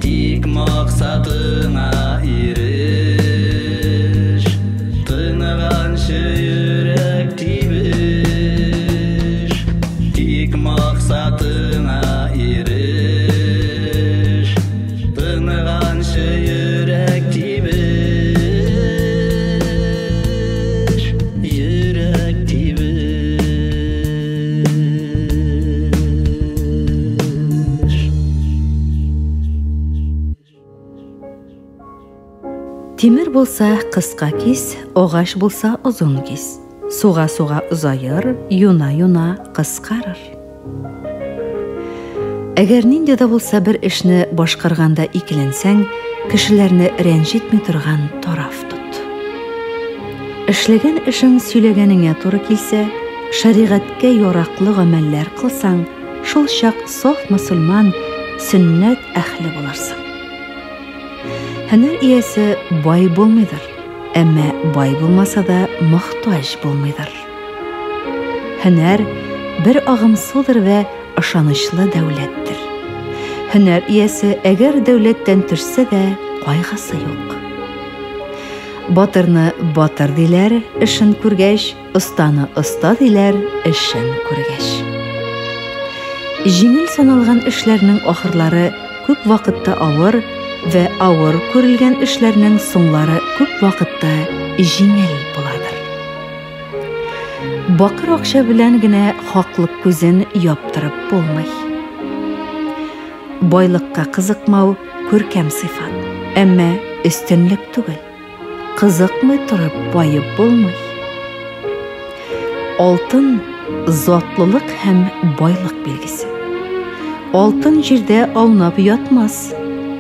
S2: тик максатыңа иреш, тынганчы йөрәк тибеш. Тик максатыңа иреш, тынганчы йөрәк тибеш. Йөрәк тибеш.
S1: Тимер булса кыска кис, агач булса озын кис. Суга-суга озаер, юна-юна кыскарыр. Әгәр нинди дә булса бер эшне башкарганда икеләнсәң, кешеләрне рәнҗетми торган тараф тот. Эшләгән эшең сөйләгәнеңә туры килсә, шәригатькә яраклы гамәлләр кылсаң, шул чак саф мөселман, сөннәт әһле булырсың. Һөнәр иясе бай булмыйдыр, әмма бай булмаса да мохтаҗ булмыйдыр. Һөнәр бер агым судыр вә ышанычлы дәүләттер. Һөнәр иясе әгәр дәүләттән төшсә дә кайгысы юк. Батырны батыр диләр, эшен күргәч, останы оста диләр, эшен күргәч. Җиңел саналган эшләрнең ахырлары күп вакытта авыр вә авыр күрелгән эшләрнең соңлары күп вакытта җиңел буладыр. Бакыр акча белән генә хаклык күзен яптырып булмый. Байлыкка кызыкмау күркәм сыйфат, әмма өстенлек түгел. Кызыкмый торып баеп булмый. Алтын затлылык һәм байлык билгесе. Алтын җирдә аунап ятмас,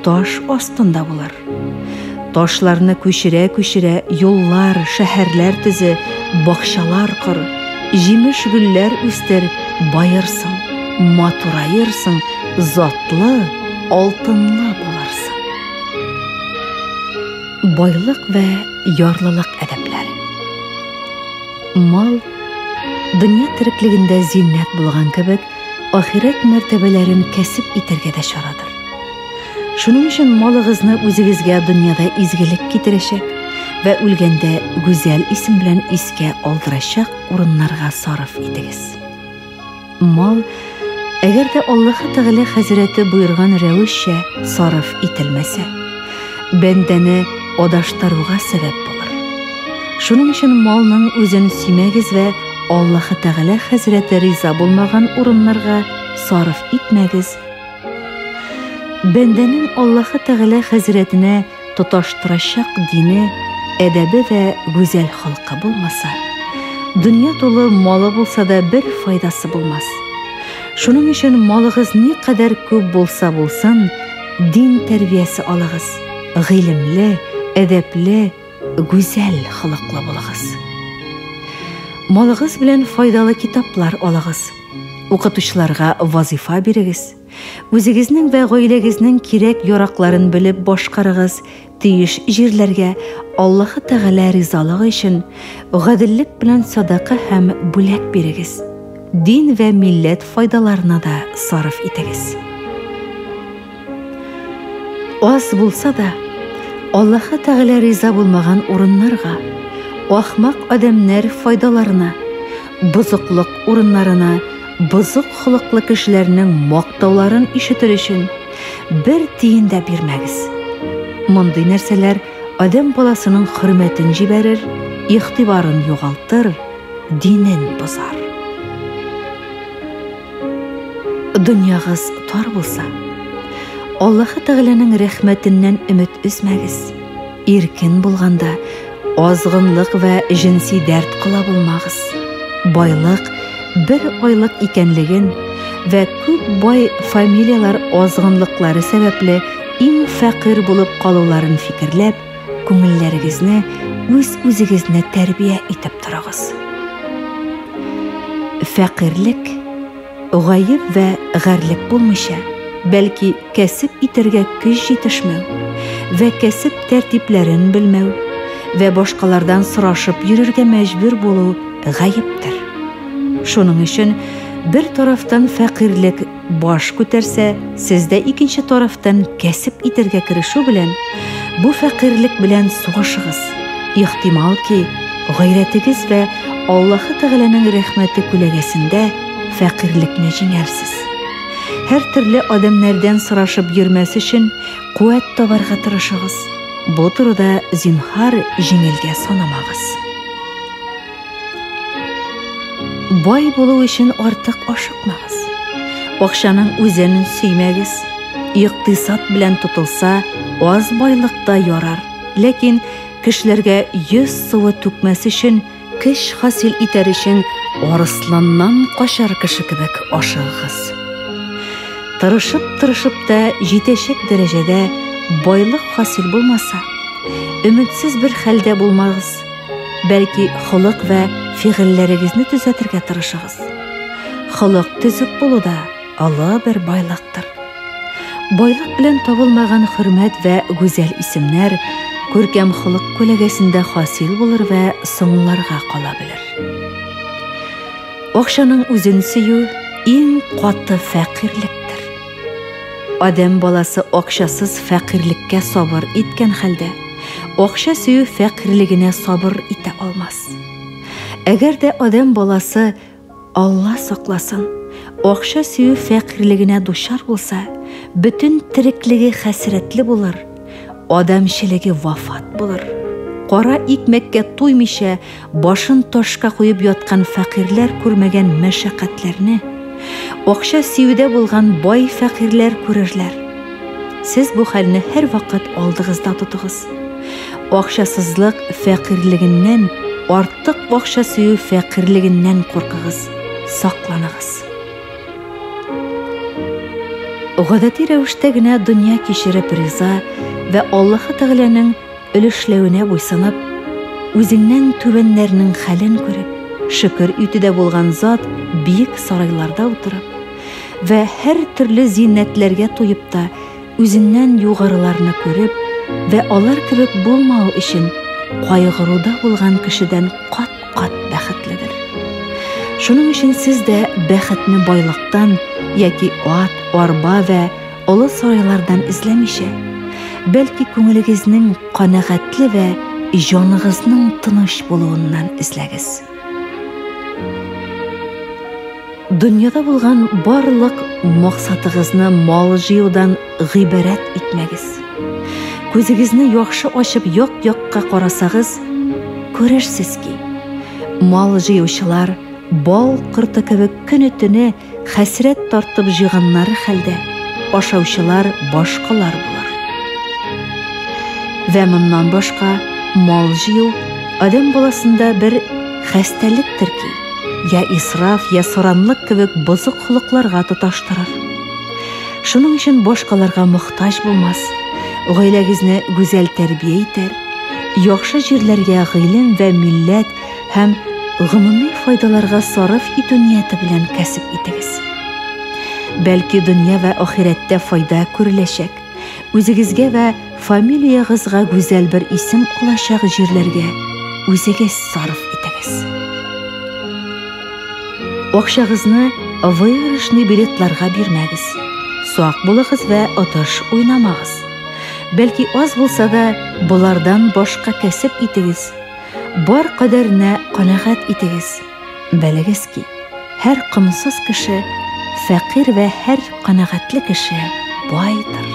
S1: таш астында булыр. Ташларны күчерә-күчерә юллар, шәһәрләр төзе, бакчалар кор, җимеш-гөлләр үстер, баерсың, матураерсың, затлы, алтынлы булырсың. Байлык вә ярлылык әдәпләре. Мал, дөнья тереклегендә зиннәт булган кебек, ахирәт мәртәбәләрен кәсеп итәргә дә чарадыр. Шуның өчен малыгызны үзегезгә дөньяда изгелек китерәчәк вә үлгәндә гүзәл исем белән искә алдырачак урыннарга сарыф итегез. Мал, әгәр дә Аллаһы Тәгалә хәзрәте боерган рәвешчә сарыф ителмәсә, бәндәне адаштыруга сәбәп булыр. Шуның өчен малның үзен сөймәгез вә Аллаһы Тәгалә хәзрәте риза булмаган урыннарга сарыф итмәгез. Бәндәнең Аллаһы Тәгалә хәзрәтенә тоташтырачак дине, әдәбе вә гүзәл холкы булмаса, дөнья тулы малы булса да бер файдасы булмас. Шуның өчен малыгыз никадәр күп булса булсын, дин тәрбиясе алыгыз, гыйлемле, әдәпле, гүзәл холыклы булыгыз. Малыгыз белән файдалы китаплар алыгыз. Укытучыларга вазифа бирегез. Үзегезнең вә гаиләгезнең кирәк-яракларын белеп башкарыгыз, тиеш җирләргә Аллаһы Тәгалә ризалыгы өчен гаделлек белән садака һәм бүләк бирегез. Дин вә милләт файдаларына да сарыф итегез. Аз булса да, Аллаһы Тәгалә риза булмаган урыннарга, ахмак адәмнәр файдаларына, бозыклык урыннарына, бозык холыклы кешеләрнең мактауларын ишетер өчен бер тиен дә бирмәгез. Мондый нәрсәләр адәм баласының хөрмәтен җибәрер, игътибарын югалтыр, динен бозар. Дөньягыз тар булса, Аллаһы Тәгаләнең рәхмәтеннән өмет өзмәгез. Иркен булганда, азгынлык вә җенси дәрт кыла булмагыз. Байлык бер айлык икәнлеген вә күп бай фамилияләр азгынлыклары сәбәпле иң фәкыйрь булып калуларын фикерләп, күңелләрегезне үз-үзегезне тәрбия итеп торыгыз. Фәкыйрьлек гаеп вә гарьлек булмыйча, бәлки кәсеп итәргә көч җитешмәү вә кәсеп тәртипләрен белмәү вә башкалардан сорашып йөрергә мәҗбүр булу гаептер. Шуның өчен бер тарафтан фәкыйрьлек баш күтәрсә, сез дә икенче тарафтан кәсеп итәргә керешү белән бу фәкыйрьлек белән сугышыгыз. Ихтимал ки, гайрәтегез вә Аллаһы Тәгаләнең рәхмәте күләгәсендә фәкыйрьлекне җиңәрсез. Һәр төрле адәмнәрдән сорашып йөрмәс өчен куәт табарга тырышыгыз. Бу турыда зинһар җиңелгә санамагыз. Бай булу өчен артык ашыкмагыз. Акчаның үзен сөймәгез. Икътисад белән тотылса, аз байлык та ярар. Ләкин кешеләргә йөз суы түкмәс өчен, көч хасил итәр өчен арысланнан качар кеше кебек ашыгыгыз. Тырышып-тырышып та җитәчәк дәрәҗәдә байлык хасил булмаса, өметсез бер хәлдә булмагыз. Бәлки холык вә фигыльләрегезне төзәтергә тырышыгыз. Холык төзек булу да олы бер байлыктыр. Байлык белән табылмаган хөрмәт вә гүзәл исемнәр күркәм холык күләгәсендә хасил булыр вә соңларга кала белер. Акчаның үзен сөю иң каты фәкыйрьлектер. Адәм баласы акчасыз фәкыйрьлеккә сабыр иткән хәлдә, акча сөю фәкыйрьлегенә сабыр итә алмас. Әгәр дә адәм баласы Алла сакласын, акча сөю фәкыйрьлегенә дучар булса, бөтен тереклеге хәсрәтле булыр, адәмчелеге вафат булыр. Кара икмәккә туймыйча, башын ташка куеп яткан фәкыйрьләр күрмәгән мәшәкатьләрне, акча сөюдә булган бай фәкыйрьләр күрерләр. Сез бу хәлне һәрвакыт алдыгызда тотыгыз. Акчасызлык фәкыйрьлегеннән, артык акча сөю фәкыйрьлегеннән куркыгыз, сакланыгыз. Гадәти рәвештә генә дөнья кичереп риза вә Аллаһы Тәгаләнең өлешләвенә буйсынып, үзеңнән түбәннәрнең хәлен күреп, шөкер итүдә булган зат биек сарайларда утырып вә һәр төрле зиннәтләргә туеп та үзеннән югарыларны күреп вә алар кебек булмау өчен кайгыруда булган кешедән кат-кат бәхетледер. Шуның өчен сез дә бәхетне байлыктан яки ат, арба вә олы сарайлардан эзләмичә, бәлки күңелегезнең канәгатьле вә җаныгызның тыныч булуыннан эзләгез. Дөньяда булган барлык максатыгызны мал җыюдан гыйбарәт итмәгез. Күзегезне яхшы ачып як-якка карасагыз, күрерсез ки, мал җыючылар бал корты кебек көне-төне хәсрәт тартып җыйганнары хәлдә, ашаучылар башкалар булыр. Вә моннан башка мал җыю адәм баласында бер хәстәлектер ки, я исраф, я саранлык кебек бозык холыкларга тоташтырыр. Шуның өчен башкаларга мохтаҗ булмас, гаиләгезне гүзәл тәрбия итәр, яхшы җирләргә гыйлем вә милләт һәм гомуми файдаларга сарыф итү нияте белән кәсеп итегез. Бәлки дөнья вә ахирәттә файда күреләчәк, үзегезгә вә фамилиягызга гүзәл бер исем алачак җирләргә үзегез сарыф итегез. Акчагызны выигрышный билетларга бирмәгез. Сак булыгыз вә отыш уйнамагыз. Бәлки аз булса да, болардан башка кәсеп итегез. Бар кадәренә канәгать итегез. Белегез ки, һәр комсыз кеше фәкыйрь вә һәр канәгатьле кеше байдыр.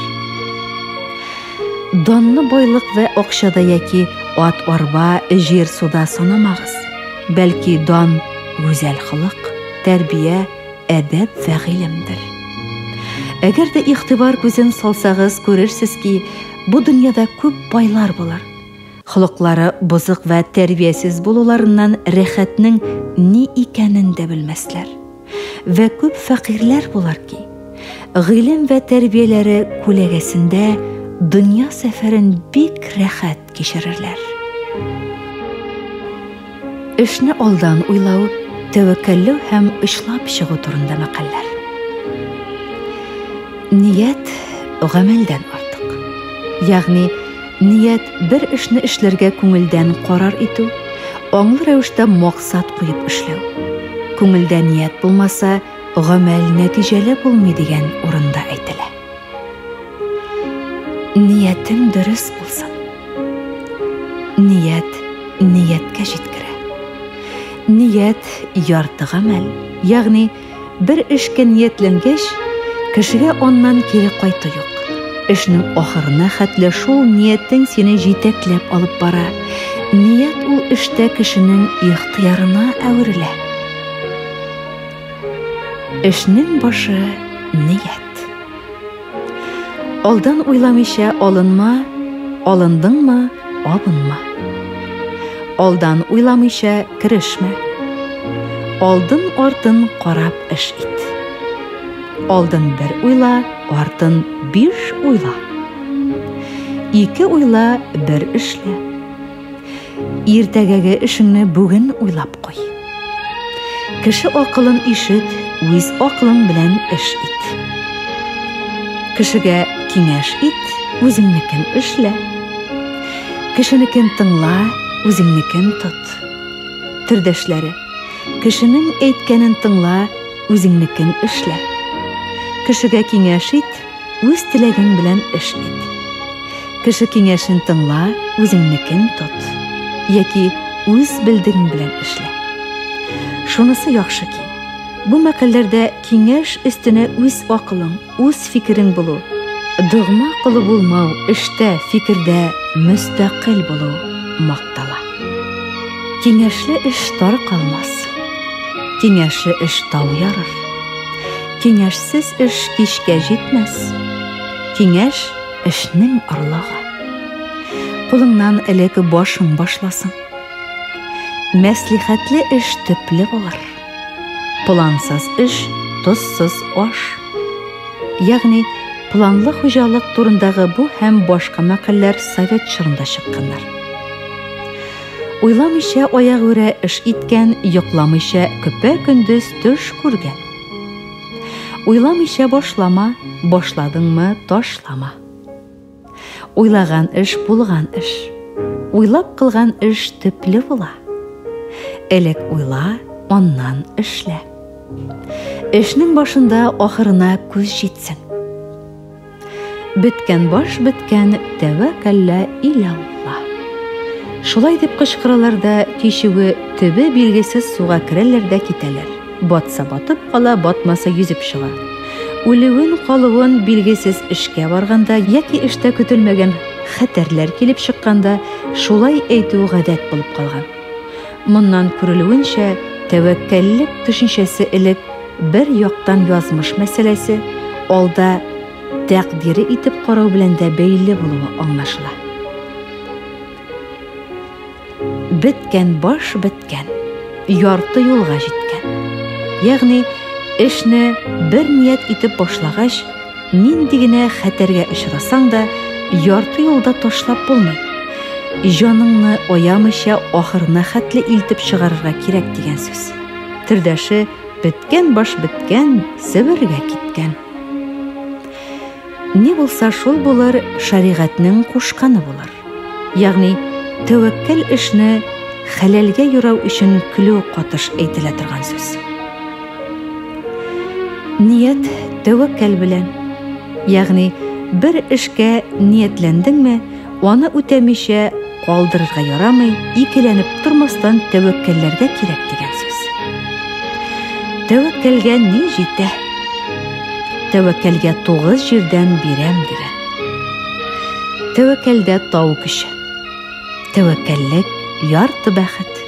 S1: Данны байлык вә акчада яки ат-арба, җир-суда санамагыз. Бәлки дан гүзәл холык, тәрбия, әдәп вә гыйлемдер. Әгәр дә игътибар күзен салсагыз, күрерсез ки, бу дөньяда күп байлар булыр. Холыклары бозык вә тәрбиясез булуларыннан рәхәтнең ни икәнен дә белмәсләр. Вә күп фәкыйрьләр булар ки, гыйлем вә тәрбияләре күләгәсендә дөнья сәфәрен бик рәхәт кичерерләр. Эшне алдан уйлау, тәвәккәлләү һәм очлап чыгу турында мәкальләр. Ният гамәлдән артык. Ягъни ният бер эшне эшләргә күңелдән карар итү, аңлы рәвештә максат куеп эшләү. Күңелдә ният булмаса, гамәл нәтиҗәле булмый дигән урында әйтелә. Ниятең дөрес булсын. Ният нияткә җиткерә. Ният ярты гамәл, ягъни бер эшкә ниятләнгәч, кешегә аннан кире кайту юк. Эшнең ахырына хәтле шул ниятең сине җитәкләп алып бара. Ният ул эштә кешенең ихтыярына әверелә. Эшнең башы ният. Алдан уйламыйча алынма, алындыңмы, абынма. Алдан уйламыйча керешмә. Алдын артын карап эш ит. Алдын бер уйла, артын биш уйла. Ике уйла, бер эшлә. Иртәгәге эшеңне бүген уйлап куй. Кеше акылын ишет, үз акылың белән эш ит. Кешегә киңәш ит, үзеңнекен эшлә. Кешенекен тыңла, үзеңнекен тот. Төрдәшләре, кешенең әйткәнен тыңла, үзеңнекен эшлә. Кешегә киңәш ит, Үз теләгең белән эш ит. Кеше киңәшен тыңла, үзеңнекен тот. Яки үз белдегең белән эшлә. Шунысы яхшы ки, бу мәкальләрдә киңәш өстенә үз акылың, үз фикерең булу, догма колы булмау, эштә, фикердә мөстәкыйль булу мактала. Киңәшле эш таркалмас. Киңәшле эш тау ярыр. Киңәшсез эш кичкә җитмәс. Киңәш эшнең орлыгы. Кулыңнан элек башың башласын. Мәслихәтле эш төпле булыр. Плансыз эш тозсыз аш. Ягъни планлы хуҗалык турындагы бу һәм башка мәкальләр совет чорында чыкканнар. Уйламыйча аягүрә эш иткән, йокламыйча көпә-көндез төш күргән. Уйламыйча башлама, башладыңмы, ташлама. Уйлаган эш булган эш. Уйлап кылган эш төпле була. Элек уйла, аннан эшлә. Эшнең башында ахырына күз җитсен. Беткән баш беткән, тәвәккәллә иләлла. Шулай дип кычкыралар да, кичүе төбе билгесез суга керәләр дә китәләр. Батса батып кала, батмаса йөзеп чыга. Үлүен, калуын билгесез эшкә барганда яки эштә көтелмәгән хәтәрләр килеп чыкканда шулай әйтү гадәт булып калган. Моннан күрелүенчә, тәвәккәллек төшенчәсе элек бер яктан язмыш мәсьәләсе, алда тәкъдире итеп карау белән дә бәйле булуы аңлашыла. Беткән баш беткән, ярты юлга җиткән. Ягъни эшне бер ният итеп башлагач, нинди генә хәтәргә очрасаң да, ярты юлда ташлап булмый. Җаныңны аямыйча ахырына хәтле илтеп чыгарырга кирәк дигән сүз. Төрдәше беткән баш беткән, Себергә киткән. Ни булса шул булыр, шәригатьнең кушканы булыр. Ягъни тәвәккәл эшне хәләлгә юрау өчен көлү катыш әйтелә торган сүз. Ният тәвәккәл белән. Ягъни бер эшкә ниятләндеңме, аны үтәмичә калдырырга ярамый, икеләнеп тормастан тәвәккәлләргә кирәк дигән сүз. Тәвәккәлгә ни җитә? Тәвәккәлгә тугыз җирдән бирәм дигән. Тәвәккәлдә тау көче. Тәвәккәллек ярты бәхет.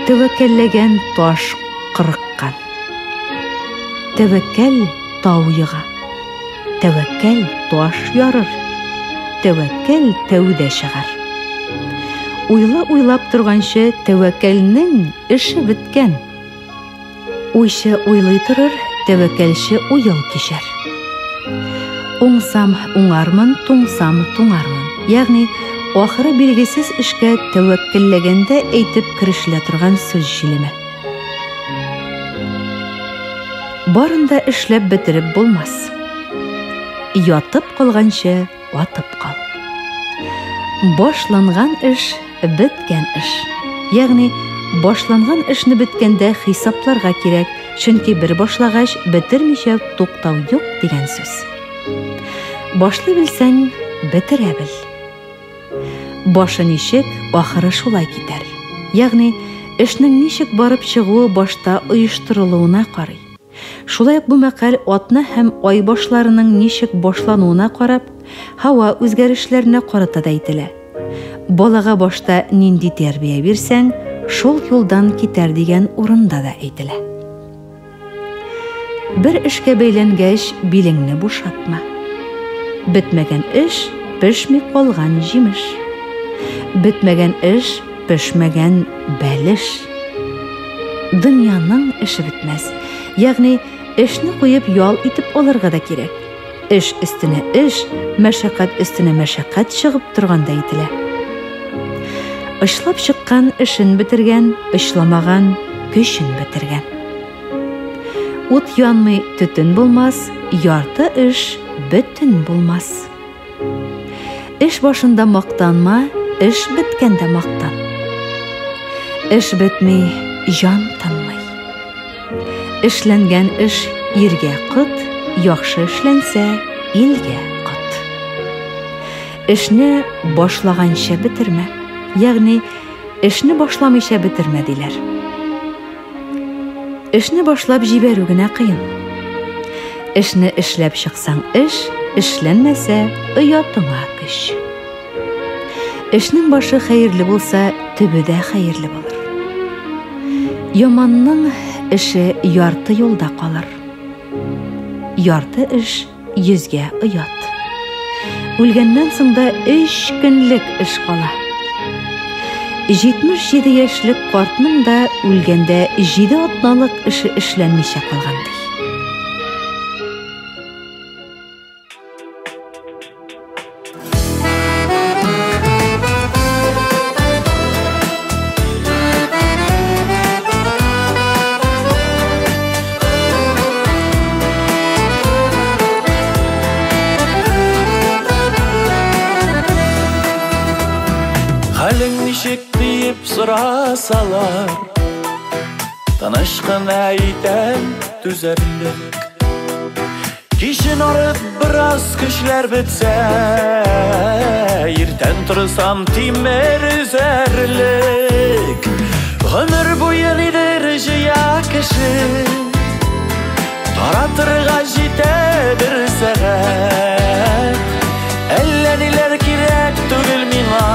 S1: Тәвәккәлләгән таш кырыккан. Тәвәккәл тау ега. Тәвәккәл таш ярыр. Тәвәккәл тәүдә чыгар. Уйла уйлап торганчы тәвәккәлнең эше беткән. Уйчы уйлый торыр, тәвәккәлче уел кичәр. Уңсам уңармын, туңсам туңармын. Ягъни ахыры билгесез эшкә тәвәккәлләгәндә әйтеп керешелә торган сүз җилеме. Барын да эшләп бетереп булмас. Ятып калганчы атып кал. Башланган эш беткән эш. Ягъни башланган эшне беткәндә хисапларга кирәк, чөнки бер башлагач бетермичә туктау юк дигән сүз. Башлый белсәң, бетерә бел. Башы ничек, ахыры шулай китәр. Ягъни, эшнең ничек барып чыгуы башта оештырылуына карый. Шулай ук бу мәкаль атна һәм ай башларының ничек башлануына карап, һава үзгәрешләренә карата да әйтелә. Балага башта нинди тәрбия бирсәң, шул юлдан китәр дигән урында да әйтелә. Бер эшкә бәйләнгәч, билеңне бушатма. Бетмәгән эш, пешми калган җимеш. Бетмәгән эш, пешмәгән бәлеш. Дөньяның эше бетмәс. Ягъни, эшне куеп ял итеп алырга да кирәк. Эш өстенә эш, мәшәкать өстенә мәшәкать чыгып торганда әйтелә. Очлап чыккан эшен бетергән, очламаган көчен бетергән. Ут янмый, төтен булмас, ярты эш бөтен булмас. Эш башында мактанма, эш беткәндә мактан. Эш бетми, җан тынмый. Эшләнгән эш иргә кот, яхшы эшләнсә, илгә кот. Эшне башлаганчы бетермә, ягъни эшне башламыйча бетермә диләр. Эшне башлап җибәрү генә кыен. Эшне эшләп чыксаң эш, эшләнмәсә оятыңа көч. Эшнең башы хәерле булса, төбе дә хәерле булыр. Яманның эше ярты юлда калыр. Ярты эш йөзгә оят. Үлгәннән соң да өч көнлек эш кала. 77 яшьлек картның да үлгәндә 7 атналык эше эшләнмичә калган ди.
S3: сорасалар, тыныч кына әйтәм, түзәрлек. Кичен арып бераз көчләр бетсә, иртән торсам тимер өзәрлек. Гомер буе нидер җыя кеше, таратырга җитә бер сәгать. Әллә ниләр кирәк түгел миңа,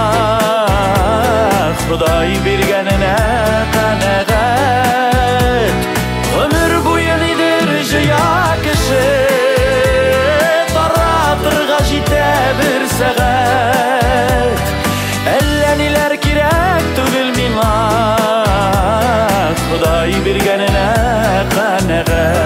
S3: Ходай биргәненә канәгать. Гомер буе нидер җыя кеше, таратырга җитә бер сәгать. Әллә ниләр кирәк түгел миңа, Ходай биргәненә канәгать.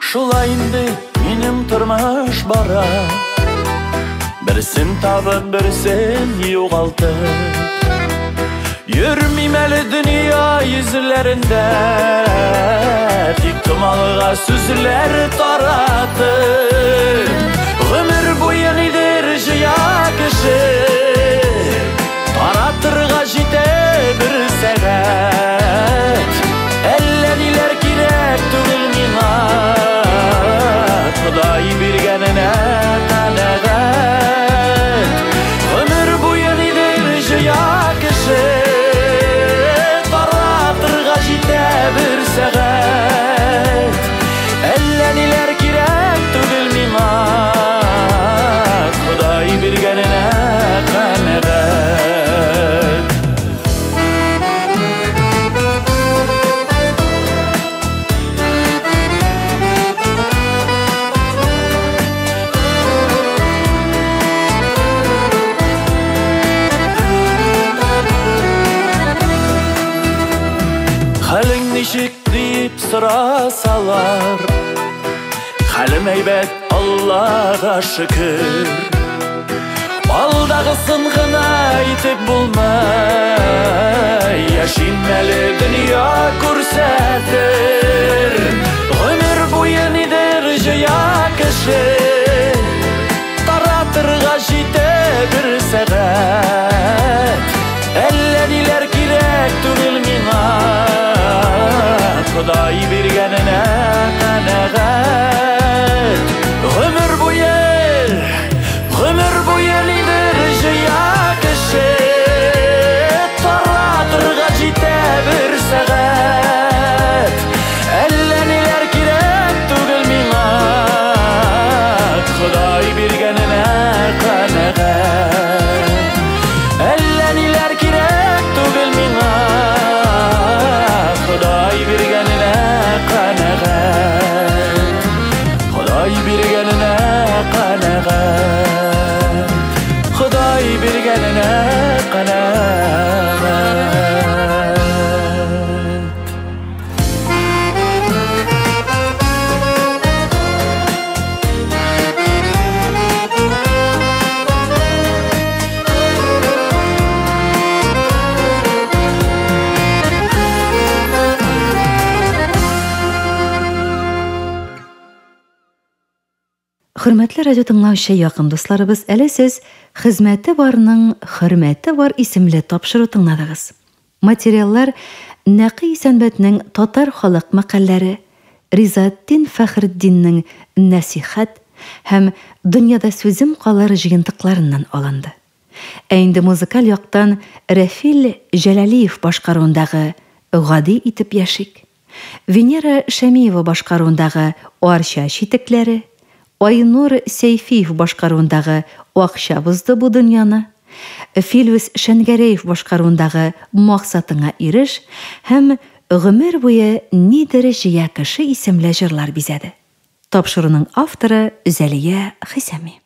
S3: Шулай инде минем тормыш бара, берсен табып, берсен югалтып. Йөрмим әле дөнья йөзләрендә, тик томалга сүзләр таратып. Гомер буе нидер җыя кеше, таратырга җитә бер сәгать. Әллә ниләр кирәк түгел миңа, Ходай биргәненә канәгать. Гомер буе нидер җыя кеше, таратырга җитә бер сәгать. Әллә ниләр кирәк түгел миңа, Ходай биргәненә канәгать. Хәлең ничек дип сорасалар, хәлем әйбәт, Аллага шөкер. Алдагысын гына әйтеп булмай, яшим әле дөнья күрсәтер. Гомер буе нидер җыя кеше, таратырга җитә бер сәгать. Әллә ниләр кирәк түгел миңа, Ходай биргәненә канәгать. Гомер буе, гомер буе нидер җыя кеше, таратырга җитә бер сәгать. Әллә ниләр кирәк түгел миңа, Ходай биргәненә канәгать. Әллә ниләр кирәк түгел миңа, Ходай биргәненә канәгать. Ходай биргәненә канәгать. Ходай биргәненә канәгать.
S1: Хөрмәтле радио тыңлаучы якын дусларыбыз, әле сез Хезмәте барның хөрмәте бар исемле тапшыру тыңладыгыз. Материаллар Нәкый Исәнбәтнең Татар халык мәкальләре, Ризаэддин Фәхретдиннең Нәсихәт һәм Дөньяда сүзем калыр җыентыкларыннан алынды. Ә инде музыкаль яктан Рәфил Җәләлиев башкаруындагы Гади итеп яшик, Венера Шәмиева башкаруындагы Арча читекләре, Айнур Сәйфиев башкаруындагы Акча бозды бу дөньяны, Филүс Шәнгәрәев башкаруындагы Максатыңа иреш һәм Гомер буе нидер җыя кеше исемле җырлар бизәде. Тапшыруның авторы Зәлия Хисами.